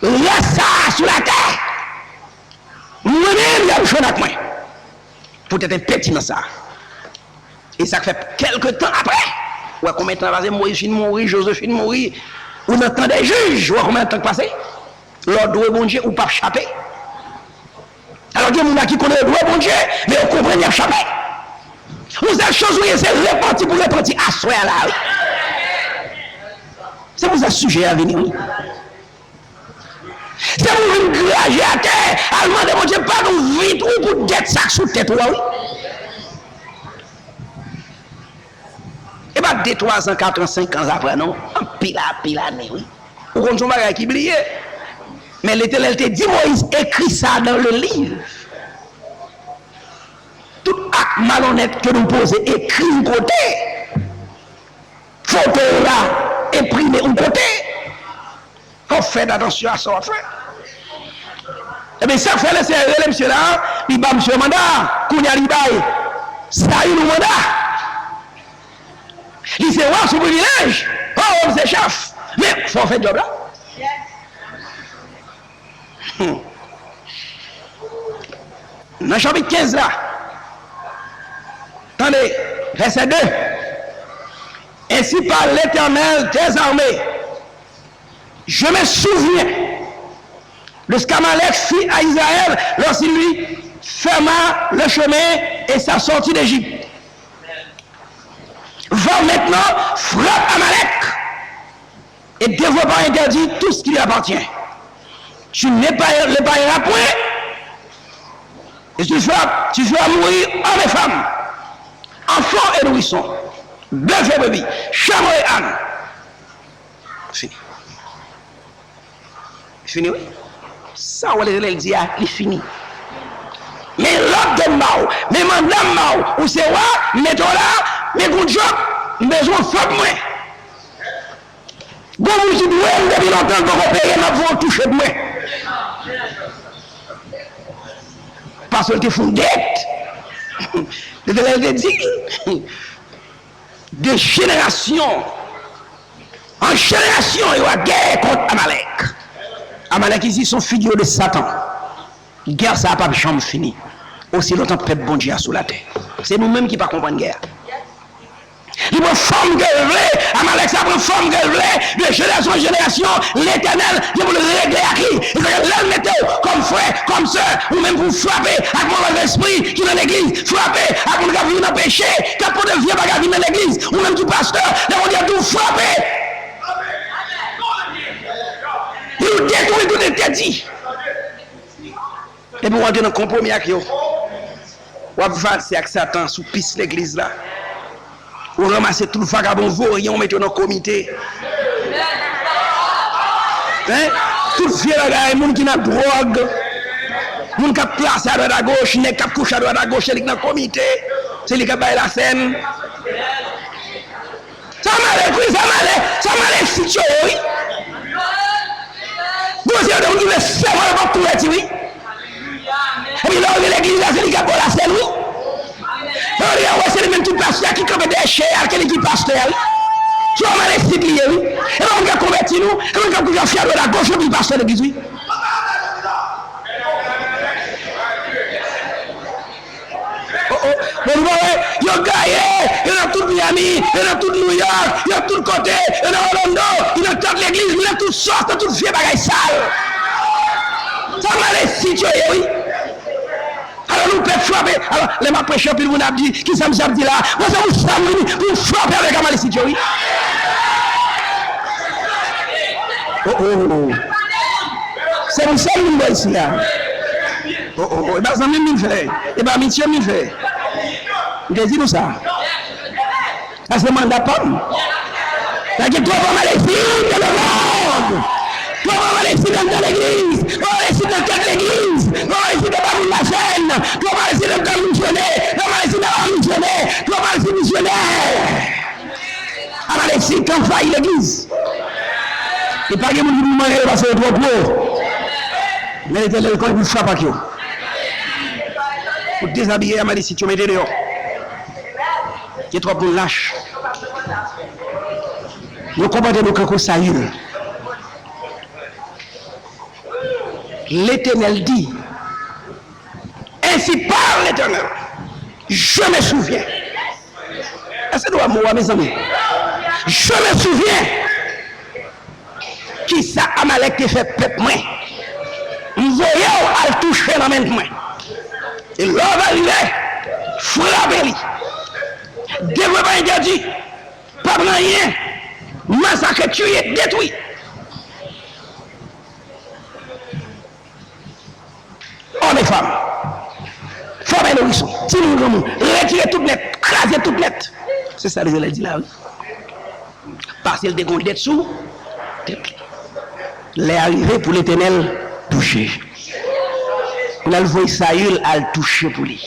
rès sa a sou latè, mwen menm y ap jwenn ak mwen. Poutèt enpètinans sa a. E sa k fè kèlke tan apre, ou wè konbyen tan pase, Moyiz fin mouri, Jozye fin mouri, ou nan tan dè jij, ou wè konbyen tan k pase? Lè w dwe Bondye, ou p ap chape. Alò, gen moun la ki konnen yo dwe Bondye, men yo konprann y ap chape. Yon sèl choz ou ye, se repanti pou repanti aswè a la, wi. Se pou sa sijè a vini, wi. Se pou vin graje atè, al mande Bondye padon vit, wi, pou dèt sa k sou tèt ou a, wi. E pa de, twa zan, kat an, senk an apre, non. Anpil, anpil ane, wi. Ou konn se yon bagay ki bliye. Men Letènèl te di Moyiz, écris ça dans le livre. Tout acte malhonnête que nous posons, ekri yon kote. Foto w la, enprime yon kote. Fò w fè atansyon a sa w ap fè. Ebyen, sa k fè Lesenyè rele misye la, li ba misye manda, kounye a li bay Sayil yon manda. Li se wa sou privilèj, o, m se chèf. Men, fò w fè djòb la. Hmm. Nan chapit kenz la, tande, vèsè de. Ainsi parle l'Éternel des armées. Je me souviens de ce qu'Amalek fit à Israël lorsqu'il lui ferma le chemin et sa sortie d'Égypte. Va maintenant, frappe Amalek et ne dévore pas interdit tout ce qui lui appartient. Tu n'épargneras point, et tu feras, tu feras mourir hommes et femmes, enfants et nourrissons, bœufs et brebis, chameaux et ânes. Fini. Li fini, wi. Sa w wè Letènèl di a, li fini. Men lòd ke m ba w, men manda m ba w, ou se wa, m mete w la, men gon djòb, m bezwen w frape mwen. Gon moun ki dwe m depi lontan, l poko peye, m ap voye w touche pou mwen. Paske l te fè yon dèt. Letènèl te di, de jenerasyon an jenerasyon, yo ap gè kont Amalèk. Amalèk isit se yon figi de Satan. Gè sa a p ap janm fini osi lontan pèp Bondye a sou latè. Se nou menm ki pa konprann gè a. Li pran fòm ke l vle, Amalèk sa pran fòm ke l vle, de jenerasyon an jenerasyon, Letènèl gen pou l regle ak li. E sa k fè lè l mete w kòm frè, kòm sè, ou menm pou w frape ak movèzespri ki nan legliz, frape ak moun k ap viv nan peche, k ap pote vye bagay vin nan legliz, ou menm ki pastè, lè Bondye di w frape, li detwi tout entèdi. Epi w antre nan konpwomi ak yo. W ap valse ak Satan sou pis legliz la. Ou ranmase tout vagabon voryen, ou mete yo nan komite. Hein? Tout vye bagay, moun ki nan dwòg, moun k ap plase adwat agoch, nèg k ap kouche adwat agoch, se li k nan komite, se li k ap bay lasèn. Sa malè, wi, sa malè, sa malè sit yo ye, wi. Bondye, yo te moun ki vle sèman yo p ap konvèti, wi. Epi lè w rive legliz la, se li k ap ba w lasèn, wi. Lè w rive wè se li menm ki pastè a ki kanpe dèyè chè a, ke li ki pastè a, wi. Se yon malè sit li ye, wi. E pa moun k ap konvèti nou, e moun k ap kouche fè adwat agoch, epi pastè legliz, wi. Oh, oh. Bon, nou pa wè, yo gaye, yo nan tout Miami, yo nan tout New York, yo tout kote, yo nan Orlando, yo nan kat legliz, yo nan tout sòs, nan tout vye bagay sal. Sa malè sit yo ye, wi. Alò, nou pèp frape. Alò, lè m ap preche, anpil moun ap di, "Kisa misye ap di la?" Mwen, se pou sa m vini, pou m frape avèk malè sit yo, wi. Oh, oh. Se pou sa m vin bò isi a. Oh, oh, oh. E pa zanmi m vin fè. E pa amitye m vin fè. M te di nou sa. Sa se manda pa m. Sa gen twòp anmalèsit nan lemond. Twòp anmalèsit anndan legliz. Twòp anmalèsit nan kèk legliz. Twòp anmalèsit anndan moun lasèn. Twòp anmalèsit anndan misyonè. Twòp anmalèsit anndan misyonè. Twòp anmalèsit misyonè. Anmalèsit k anvayi legliz. E pa gen moun ki pou mande yo paske yo twò gwo. Men Letènèl konn pou l frape ak yo. Pou dezabiye anmalèsit yo, mete deyò. Gen twòp moun lach. Nou konpòte nou kankou Sayil. Letènèl di, Ainsi parle l'Éternel, je me souviens. Èske nou wè mo a, mezanmi? Je me souviens. Kisa Amalèk te fè pèp mwen? M voye w al touche nan men mwen. E lè w va rive, frape li. Devwe pa entèdi. Pa pran anyen. Masakre, tiye, detwi. Òm e fanm, fanm e nourison, timoun granmoun, retire tout nèt, kraze tout nèt. Se sa Letènèl di la, wi. Paske l te gon dèt sou tèt li. Lè a rive pou Letènèl touche. Pou l al voye Sayil al touche pou li.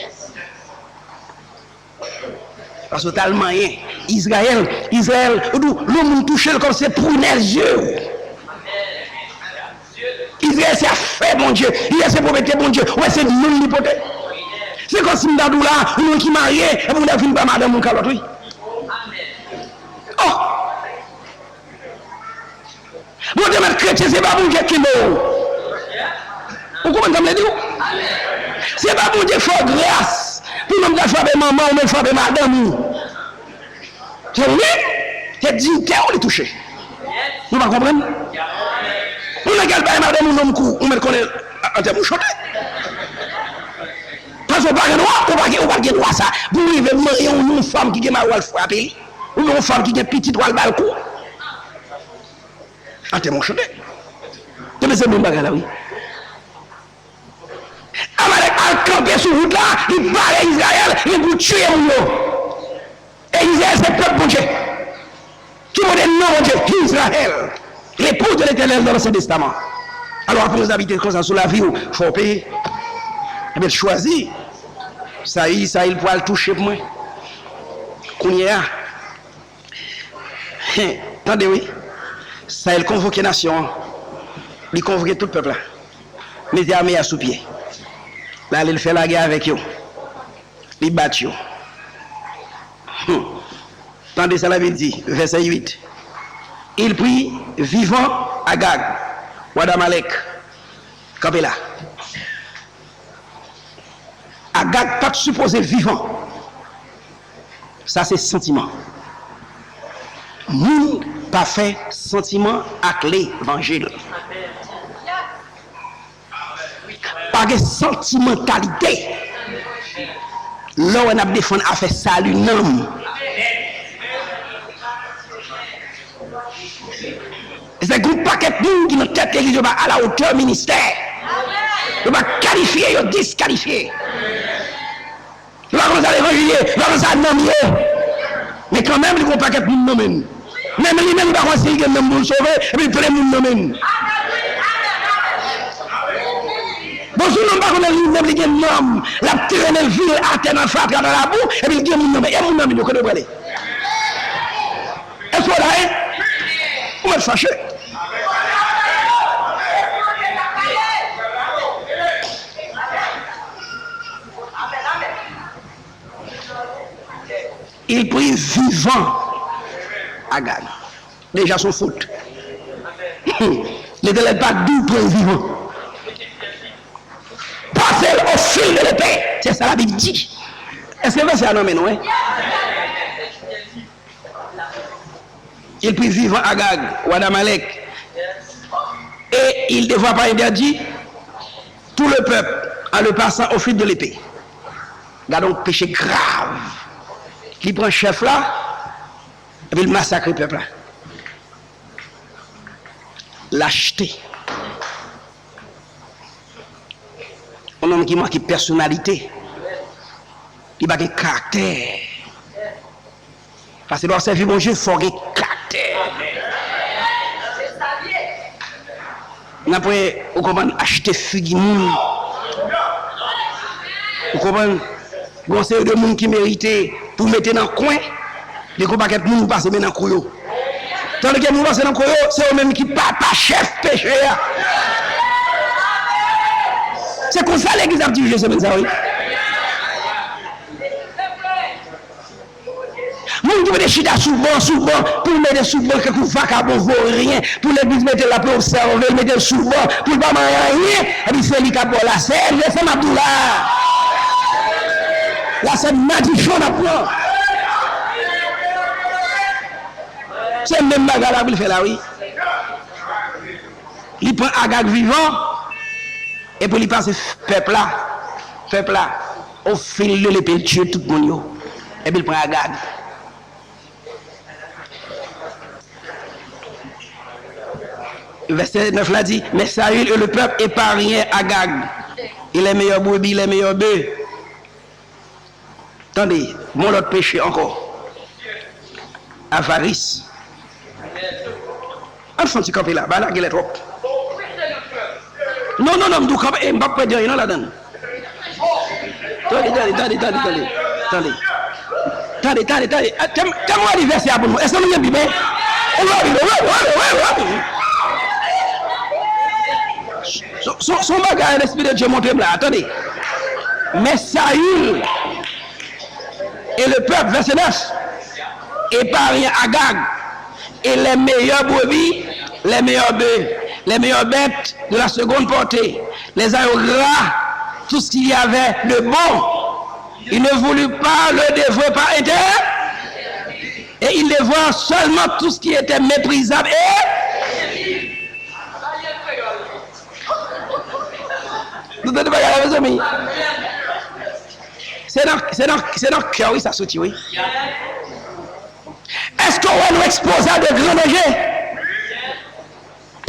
Paske w t al manyen. Izrayèl, Izrayèl, ou di, lè yon moun touche l kòm se prunelle yeux. Izrayèl se afè Bondye. Izrayèl se pwopète Bondye. Ou wè se non l li pote. Se kòm si m ta di w la, yon moun ki marye, epi moun ta fin ba madanm ou kalòt, wi. Oh! Bondye mèt kretyen, se pa Bondye ki kenbe w. Ou konprann sa m vle di w? Se pa Bondye k fè w gras pou nonm ta frape manman w, men l frape madanm ou. Se ou menm, se diyite w li touche. Nou pa konprann? Ou nan kal bay madanm ou nonm kou, ou mèt konnen antèman w chote. Paske ou pa gen dwa, ou pa gen, ou pa gen dwa sa. Pou w rive manyen yon, yon fanm ki gen mari w al frape li, oubyen yon fanm ki gen pitit w al ba l kou. Antèman w chote. Te mete menm bagay la, wi. Amalèk al kanpe sou wout la, li pare Izrayèl, li pou tiye moun yo. E Izrayèl se pèp Bondye. Ki pote non Bondye? Izrayèl. L'époux de l'Éternel dans l'Ancien Testament. Alò, apre w abite konsa sou lavi w, fò w peye. Ebyen, chwazi. Sayil, Sayil pral touche pou mwen. Kounye a, tande wi, Sayil konvoke nasyon an. Li konvoke tout pèp la. Mete ame a sou pye. L ale, l fè lagè avèk yo. Li bat yo. Hmm. Tande sa Labib di, vèsè uit. Il prit vivant Agag, wa d'Amalek. Kanpe la. Agag pa t sipoze vivan. Sa se santiman. Moun pa fè santiman ak levanjil. Pa gen santimantalite lè w wè n ap defann afè sali nanm. Se yon pakèt moun ki nan tèt legliz yo pa alawotè ministè. Yo pa kalifye, yo diskalifye. Yo pa konn sa levanjil ye, yo pa konn sa nanm ye. Men kanmenm, li gen yon pakèt moun nan men l. Menm li menm, li pa konn si l gen nanm pou l sove, epi l plen moun nan men l. Bon, si yon nonm pa konnen li menm li gen nanm, l ap trennen l vin atè nan fatra, nan labou, epi l gen moun nan men l. E moun nan men l yo, kote yo prale? Èske w la, en? Ou mèt fache. Il prit vivant Agag. Deja se yon fot. Letènèl pa di w pran l vivan. Pase l au fil de l'épée. Se sa Labib di. Èske vèsè a nan men nou, en? Il prit vivant Agag, roi d'Amalek, et il dévora par interdit tout le peuple en le passant au fil de l'épée. Gade yon peche grav. Li pran chèf la, epi l masakre pèp la. L achte. Yon nonm ki manke pèsonalite. Li pa gen karaktè. Paske lè w ap sèvi Bondye, fò w gen karaktè. N ap wè, ou konprann, achte figi moun. Ou konprann, gen yon seri de moun ki merite pou mete nan kwen, li gen yon pakèt moun ou pase men nan kou yo. Tandike moun pase nan kou yo, se yo menm ki papa chèf peche a. Se konsa legliz ap dirije semèn sa, wi. Moun ki mete chita sou ban, sou ban, pou l mete sou ban, tankou vakabon, voryen, pou legliz mete l ap obsève l, mete l sou ban, pou l pa manyen anyen, epi se li k ap ba w lasèn, se sa m ap di w la. Lasèn madichon n ap pran. Se menm bagay la pou l fè la, wi. Li pran Agag vivan, epi li pase pèp la, pèp la, au fil de l'épée, l tiye tout moun yo. Epi l pran Agag. Vèsè nèf la di, mais Saül et le peuple épargnèrent Agag et les meilleures brebis, les meilleurs bœufs. Tande, gon lòt peche ankò. Avaris. Ann fè yon ti kanpe la, bagay la genlè twòp. Non, non, non, m di w kanpe, e m p ap pèdi anyen non ladan l. Tande, tande, tande, tande, tande. Tande. Tande, tande, tande. Ah, tè m, tè m wè li vèsè a pou nou. Èske nou gen Bib, en? Ou wè Bib, wi, wi, wi, wi. Se, se, se yon bagay Lespri de Dye montre m la, tande. Men Sayil et le peuple, verset neuf, épargnèrent Agag et les meilleures brebis, les meilleurs bœufs, les meilleures bêtes de la seconde portée, les agneaux gras, tout ce qu'il y avait de bon. Il ne voulut pas le dévouer par intérêt, et il dévora seulement tout ce qui était méprisable et... Nou tande bagay la, mezanmi? Se nan, se nan, se nan kè, wi, sa soti, wi. Èske w wè nou ekspoze a de gran danje?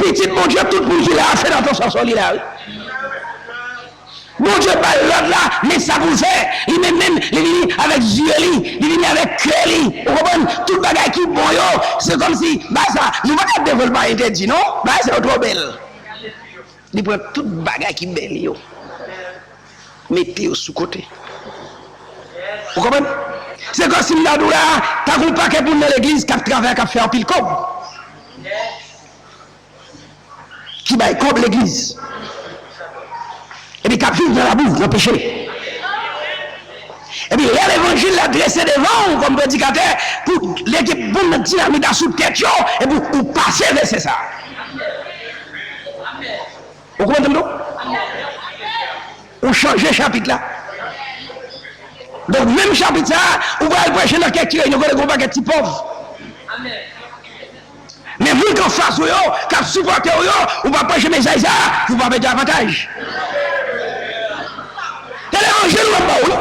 Pitit Bondye, tout moun ki la a, se nan tansasyon li la, wi. Bondye bay lòd la, men sa pou l fè. Li menm menm, li vini avèk zye li, li vini avèk kè li. Ou konprann? Tout bagay ki bon yo, se kòmsi, bagay sa, nou pa ka devwe l pa entèdi, non. Bagay sa yo twò bèl. Li pran tout bagay ki bèl yo, mete yo sou kote. Ou konprann? Se kòmsi m ta di w la, ta gen yon pakèt moun nan legliz k ap travay, k ap fè anpil kòb, ki bay kòb legliz, epi k ap viv nan labou, nan peche. Epi lè levanjil la drese devan w kòm predikatè, pou lekip bonm nan dinamit la sou tèt yo, epi ou pase vèsè sa a. Ou konprann sa m di w? Ou chanje chapit la. Donk, menm chapit sa a, ou pral preche nan kèk ti reyinyon kote gen yon pakèt ti pòv. Men moun k anfas ou yo, k ap sipòte w yo, ou pa preche mesaj sa a, pou w pa pèdi avantaj. Se levanjil m ap ba w, wi.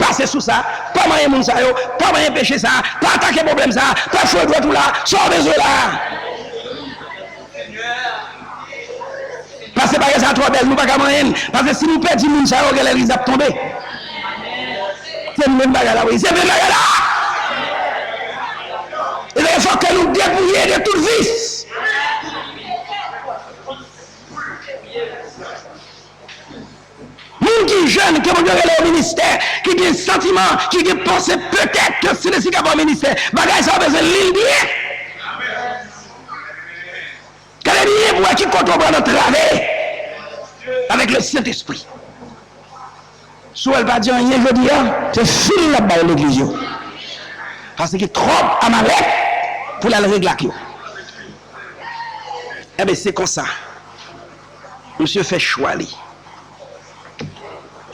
Pase sou sa, pa manyen moun sa yo, pa manyen peche sa, pa atake pwoblèm sa, pa foure dwèt ou la, sa w bezwen la. Paske bagay sa twò bèl, nou pa ka manyen l. Paske si nou pèdi moun sa yo, genlè legliz ap tonbe. Se menm bagay la, wi, se menm bagay la. E fòk ke nou depouye de tout vis. Moun ki jèn, ke Bondye rele yo ministè, ki gen santiman, ki gen panse petèt ke Sentespri ka ba w ministè. Bagay sa yo bezwen li l byen. Gade byen pou wè ki kote w pran nan travè avèk le Sentespri. Si w wè l pa di anyen jodi a, se fil l ap bay legliz yo. Paske gen twòp Amalèk pou l al regle ak yo. Enben, se konsa. Misye fè chwa li.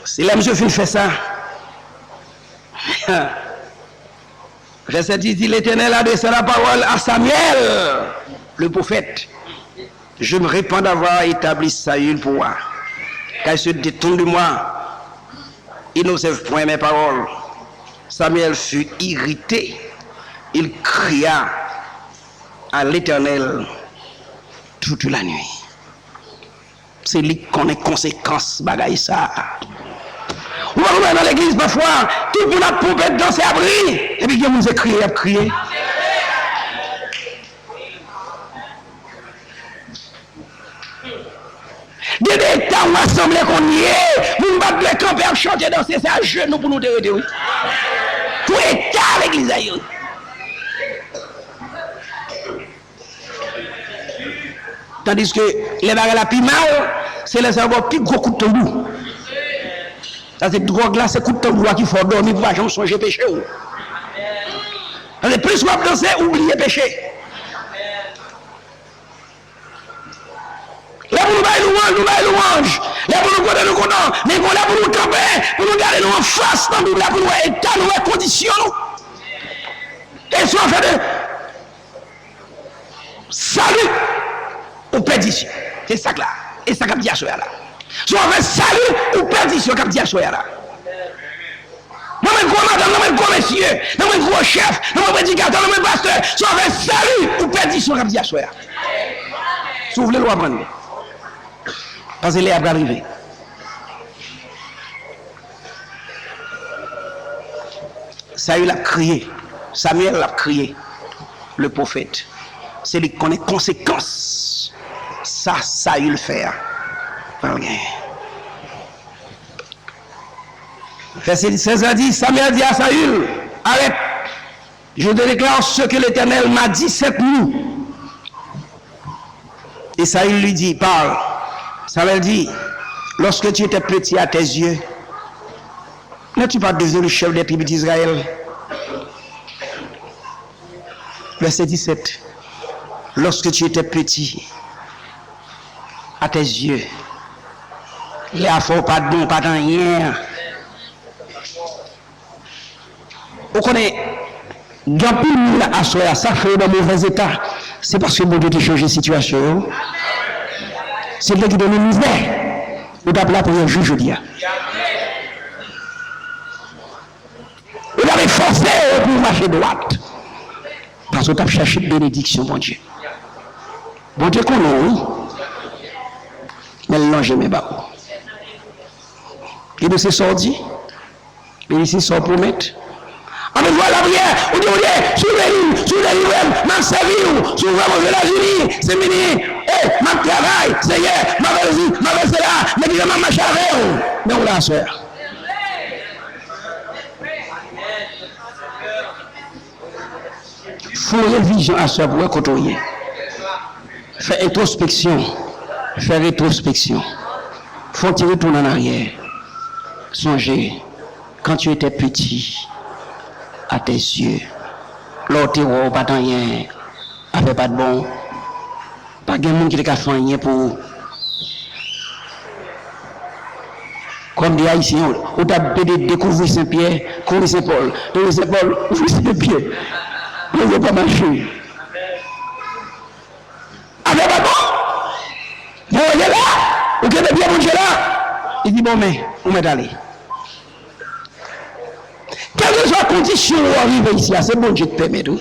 Se lè misye fin fè sa, vèsè dis di, Letènèl adresa la pawòl a Samyèl, le pwofèt. Je me repens d'avoir établi Saül pour roi, car il se détourne de moi, il n'observe point mes paroles. Samuel fut irrité, il cria à l'Éternel toute la nuit. Se li k konnen konsekans bagay sa a. Ou pa konprann nan legliz, pafwa, tout moun ap ponpe, danse, ap ri, epi gen moun se kriye y ap kriye. Gen de eta w asanble konn ye, moun pa t dwe kanpe ap chante, danse, se ajenou pou nou te rete, wi. Pou eta legliz la ye, wi. Tandiske lè bagay la pi mal, se lè sa yo ba w pi gwo kout tanbou. Sa se dwòg la, se kout tanbou a ki fè w dòmi pou w pa janm sonje peche w. Paske plis w ap danse, ou bliye peche. Lè pou nou bay louwanj, nou bay louwanj. Lè pou nou kontan, nou kontan. Men gen lè pou nou kanpe, pou nou gade nou anfas nan Bib la, pou nou wè eta nou, wè kondisyon nou. E si w ap fè de sali ou pèdisyon. Se sa k la. E sa k ap di aswè a la. Si w ap fè sali ou pèdisyon k ap di aswè a la. Nan men gwo madanm, nan men gwo mesye, nan men gwo chèf, nan men predikatè, nan men pastè, si w ap fè sali ou pèdisyon k ap di aswè a. Si w vle l, w aprann li. Paske lè a pral rive. Sayil ap kriye. Samyèl ap kriye, le pwofèt. Se li ki konnen konsekans sa Sayil fè a. Pral genyen. Vèsè sèz la di, Samyèl di a Sayil, arrête, je te déclare ce que l'Éternel m'a dit cette nuit. Et Saül lui dit, parle. Samyèl di, lorsque tu étais petit à tes yeux, n'es-tu pas devenu le chef des tribus d'Israël? Vèsè disèt. Lorsque tu étais petit, à tes yeux, lè afè w pa t bon, w pa t anyen an. Ou konnen, gen anpil moun la aswè a, sa k fè yo nan movèz eta, se paske Bondye te chanje sitiyasyon yo. Si l te kite nou mizè, ou t ap lapriyè jis jodi a. Ou t ap fòse yo pou yo mache dwat. Paske w t ap chache benediksyon Bondye. Bondye konnen w, wi. Men l lonje men ba ou. Li di w se sa w di, li di se sa w pwomèt. Ann nou jwe lapriyè, ou di, Bondye, si w delivre m, si w delivre m, m ap sèvi w, si w fè m rive Etazini, si m vini, e, m ap travay, Senyè, m ap fè sesi, m ap fè sela, men ki jan m ap mache avè w. Men w la aswè a. Fè yon revizyon aswè pou wè kote w ye. Fè entwospeksyon. Fè retwospeksyon. Fè yon ti retounen an aryè. Sonje, quand tu étais petit, à tes yeux, lè w te wè w pa t anyen, afè pa t bon. Pa gen moun ki te ka fè anyen pou ou. Kòm de Ayisyen, ou t ap pede dekouvri Senpyè, kouri Senpòl, kouri Senpòl, kouri Senpyè. Bondye pa mache. Afè pa bon. Bondye la, ou kenbe pye Bondye la. Li di, bon, men, ou mèt ale. Kèlkeswa kondisyon ou rive isi a, se Bondye k pèmèt, wi.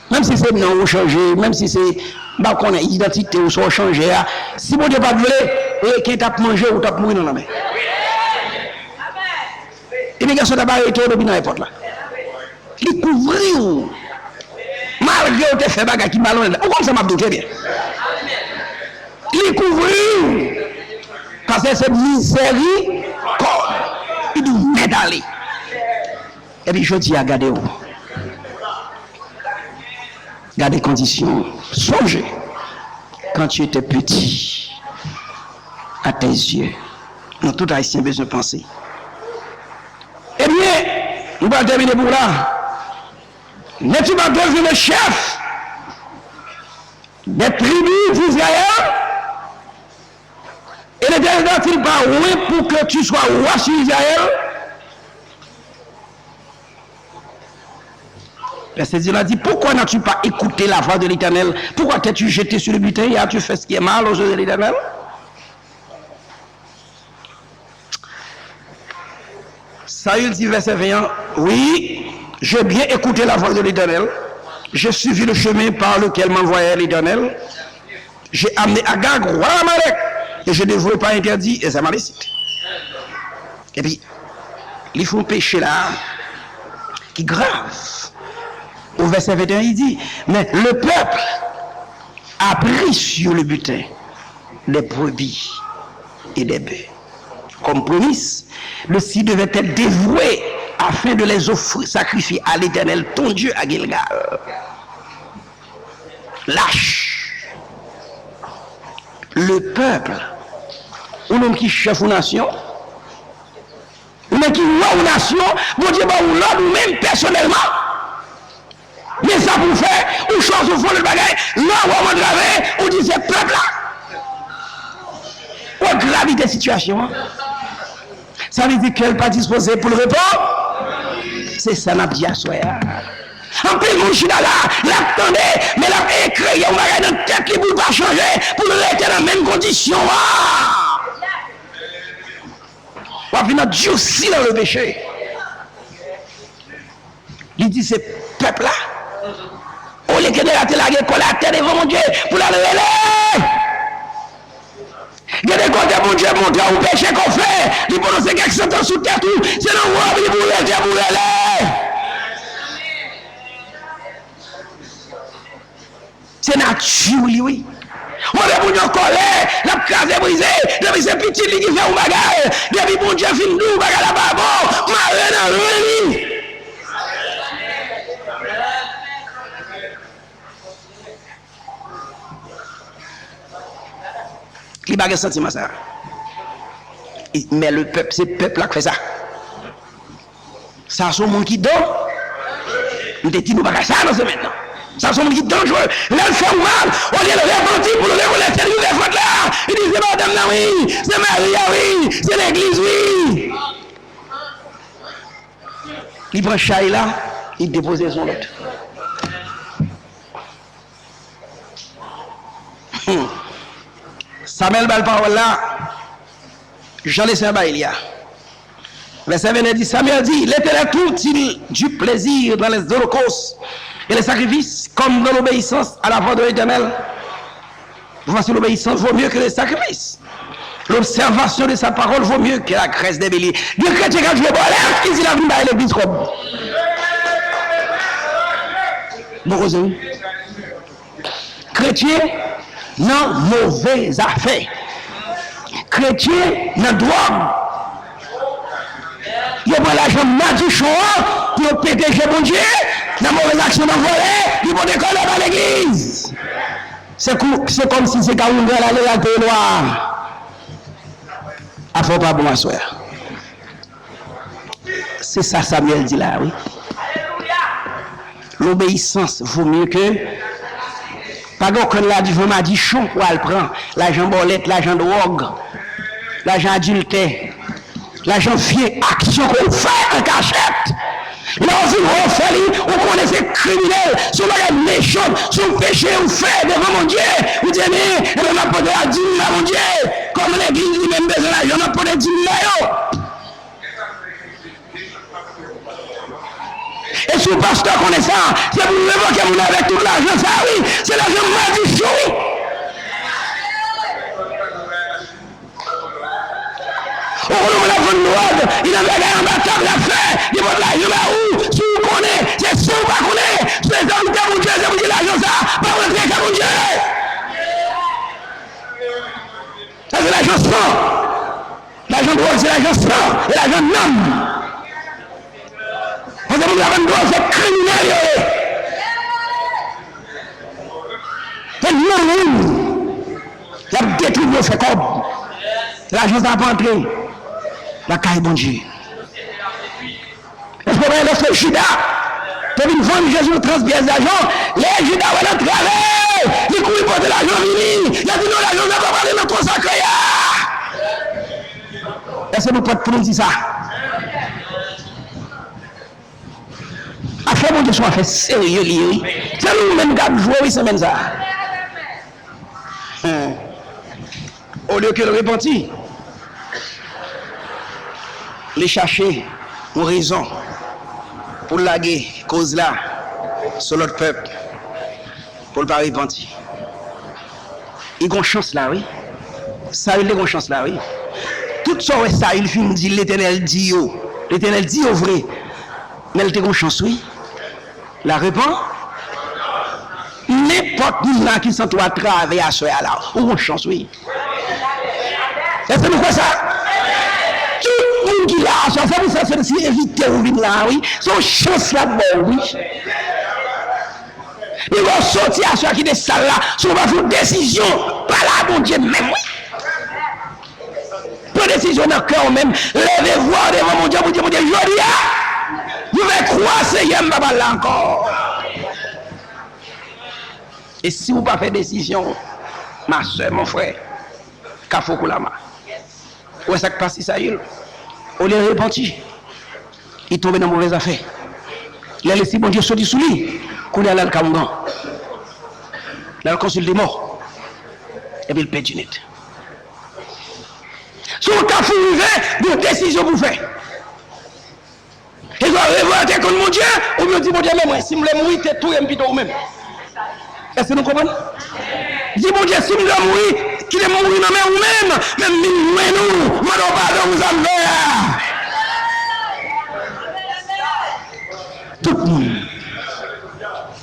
Menm si se non ou chanje, menm si se, m pa konnen, idantite ou sa w chanje a, si Bondye pa t vle, reken t ap manje w, ou t ap mouri nan lanmè. Imigrasyon t ap arete w depi nan èpòt la. Li kouvri w. Malgre w te fè bagay ki malonèt la. Ou konn sa m ap di w trè byen. Li kouvri w. Paske se mizèrikòd. Li di w mèt ale. Epi jodi a, gade w. Gade kondisyon w. Sonje, quand tu étais petit, à tes yeux. Nou tout Ayisyen bezwen panse. Ebyen, nou pral tèmine pou la. N'es-tu pas devenu le chef des tribus d'Israël? Et l'Éternel n'a-t-il pas oint pour que tu sois roi sur Israël? Vèsè dizuit la di, pourquoi n'as-tu pas écouté la voix de l'Éternel? Pourquoi t'es-tu jeté sur le butin et as-tu fait ce qui est mal aux yeux de l'Éternel? Saül di, vèsè ven an, oui, j'ai bien écouté la voix de l'Éternel, j'ai suivi le chemin par lequel m'envoyait l'Éternel, j'ai amené Agag, roi d'Amalek, et je ne vous ai pas interdit les Amalécites. Epi, li fè yon peche la, ki grav. O vèsè venteyen, li di, mais le peuple a pris sur le butin des brebis et des bœufs comme prémices, le site devait être dévoué afin de les offrir sacrifier à l'Éternel ton Dieu à Guilgal. Lach. Le peuple. Ou menm ki chèf yon nasyon, ou menm ki wa yon nasyon, Bondye ba ou lòd ou menm pèsonèlman. Men sa pou w fè, ou chwazi w fè yon lòt bagay, lè w wè w antrave, ou di se pèp la. Ou wè gravite sitiyasyon an. Sa vle di kè l pa dispoze pou l reponn. Se sa n ap di aswè a. Anpil moun chita la, l ap tande, men l ap ekreye yon bagay nan tèt li pou l pa chanje, pou l rete nan menm kondisyon an. W ap vin andisi nan le peche. Li di se pèp la. Olye ke Dera te lage kò l atè devan Bondye pou l al rele. Gen de kote Bondye montre w peche ke w fè, li pwononse kèk santans sou tèt ou, se nan wòb li pou w rete pou w rele. Se nati li, wi. Mande moun yo kòlè, l ap kraze brize, depi se pitit li ki fè yon bagay, depi Bondye fin di w bagay la pa bon, mare nan ren li. Li pa gen santiman sa. Men le pèp, se pèp la k fè sa. Sa se yon moun ki dan-, m te di nou bagay sa nan semèn nan. Sa se yon moun ki danjere. Lè l fè w mal, olye l repanti pou l rekonèt se li ki fè fòt la, li di se madanm nan wi, se mari a wi, se legliz wi. Li pran chay la, li depoze l sou yon lòt. Hmm. Samyèl ba l pawòl la, jan Lesenyè bay li a. Vèsè vennde di, Samyèl di, L'Éternel trouve-t-il du plaisir dans les holocaustes et les sacrifices, comme dans l'obéissance à la voix de l'Éternel? Voici, l'obéissance vaut mieux que les sacrifices. L'observation de sa parole vaut mieux que la graisse des béliers. Gen kretyen k ap jwe bòlèt, ki di l ap vin bay legliz kòb. Bon koze wi. Kretyen nan move zafè. Kretyen nan dwòg. Yo pran lajan madichon an pou yo pete je Bondye, nan move aksyon, nan vòlè, li pote kòlè ba legliz. Se kou, se kòmsi se kawougan l ale, l al peye lwa a. Afè w pa bon aswè a. Se sa Samyèl di la, wi. L'obéissance vaut mieux que, pa gen okenn lajan madichon pou al pran, lajan bòlèt, lajan dwòg, lajan adiltè. Lajan vye aksyon ke w fè an kachèt. Lè w fin refè li, ou konnen se kriminèl, se yon bagay mechan, se yon peche ou fè devan Bondye. Ou di, ebyen, ebyen, m ap pote ladim ba Bondye. Kòm legliz li menm bezwen lajan, m ap pote dim ba yo. E si w pastè konnen sa, se pou w revoke moun avèk tout lajan sa, wi. Se lajan madichon, wi. Ou konnen moun ap vann dwòg, li nan bagay anba tab l ap fè, li pot lajan ba ou, si w konnen, se si w pa konnen, se zòm te Bondye, se Bondye lajan sa, pa rantre kay Bondye. Sa se lajan san. Lajan dwòg se lajan san, e lajan nanm. Paske moun k ap vann dwòg se kriminèl yo ye. Se nan moun y ap detwi pou yo fè kòb. Lajan sa ap antre lakay Bondye. Èske w konnen lòske Jida te vin vann Jezi yon trans pyès dajan, lè Jida wè l antrave, li kouri pote lajan vini. Yo di non, lajan sa pa prale nan twòn sakre a. Èske nou prèt pou nou di sa? Afè Bondye se yon afè serye li ye, wi. Se nou menm k ap jwe, wi, semèn sa a. Olye ke l repanti, li chache yon rezon pou l lage koz la sou lòt pèp, pou l pa repanti. Li gon chans la, wi. Sayil te gon chans la, wi. Tout sa w wè Sayil fin di, Letènèl di yo. Letènèl di yo vre. Men l te gon chans, wi. La repan. Nenpòt moun la ki santi w atravè aswè a la, ou gon chans, wi. Èske nou kwè sa? Tout moun ki la aswè a, se pou sa Sentespri envite w vin la, wi. Se yon chans l ap ba w, wi. Li ba w soti aswè a, kite sal la, si w pa fè yon desizyon, pale a Bondye menm, wi. Pran desizyon nan kè w menm. Leve vwa w devan Bondye pou di, Bondye, jodi a, m fè kwa, Senyè, m pa pral la ankò. E si w pa fè desizyon, ma sè, mon frè, kafou koulama. Ou wè sa k pase Sayil? Olye l repanti, li tonbe nan movèz afè. Lè Lespri Bondye soti sou li, kounye a l al ka oungan. L al konsilte mò. Epi l pèdi nèt. Si w kafou rive, gen yon desizyon pou w fè. E sa w revòlte kont Bondye, oubyen w di Bondye, men mwen, si m vle mouri, te touye m pito ou menm. Èske nou konprann? Di Bondye, si m vle mouri, kite m mouri nan men ou menm, men m vin jwenn ou, mande w padon pou sa m fè a. Tout moun,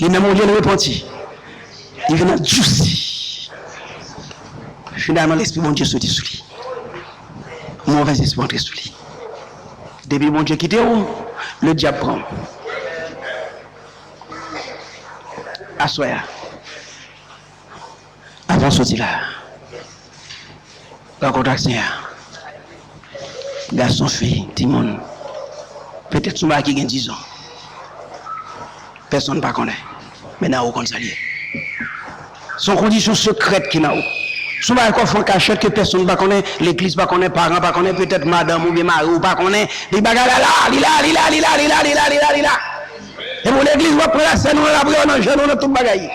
li menm olye l repanti, Li vin an djousi. Finalman, Lespri Bondye soti sou li. Movèzespri antre sou li. Depi Bondye kite w, ledyab pran w. Aswè a, avan w soti la, rankontre ak Senyè a. Gason, fi, timoun. Petèt se yon bagay ki gen dizon. Pèsonn pa konnen. Men nan ou konn sa l ye. Se yon kondisyon sekrèt ki nan ou. Se yon bagay ke w fè an kachèt ke pèsonn pa konnen, legliz pa konnen, paran pa konnen, petèt madanm oubyen mari w pa konnen. Li bagay la la, li la, li la, li la, li la, li la, li la, li la. Epi w legliz, w ap pran lasèn, w nan lapriyè, w nan jèn, w nan tout bagay.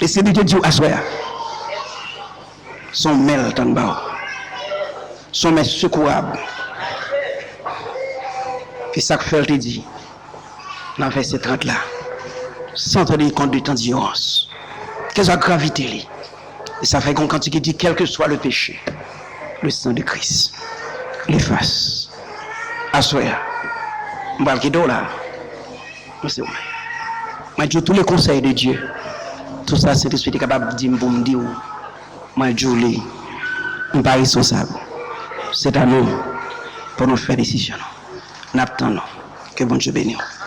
Lespri Bondye di w aswè a. Se yon men l tann ba w. Se yon men sekourab. E sa k fè l te di, nan vèsè trant la, sans tenir compte de tant d'ignorance. Kèlkeswa gravite li. E sa fè gon kantik ki di, quel que soit le péché, le sang de Christ l'efface. Aswè a, m pral kite w la. Mwen se ou. Mwen di w tous les conseils de Dieu. Tout sa Sentespri te kapab di m pou m di w. Mwen di w li. M pa responsab. Se a nou pou nou fè desizyon nou. N ap tann ou. Ke Bondye beni w.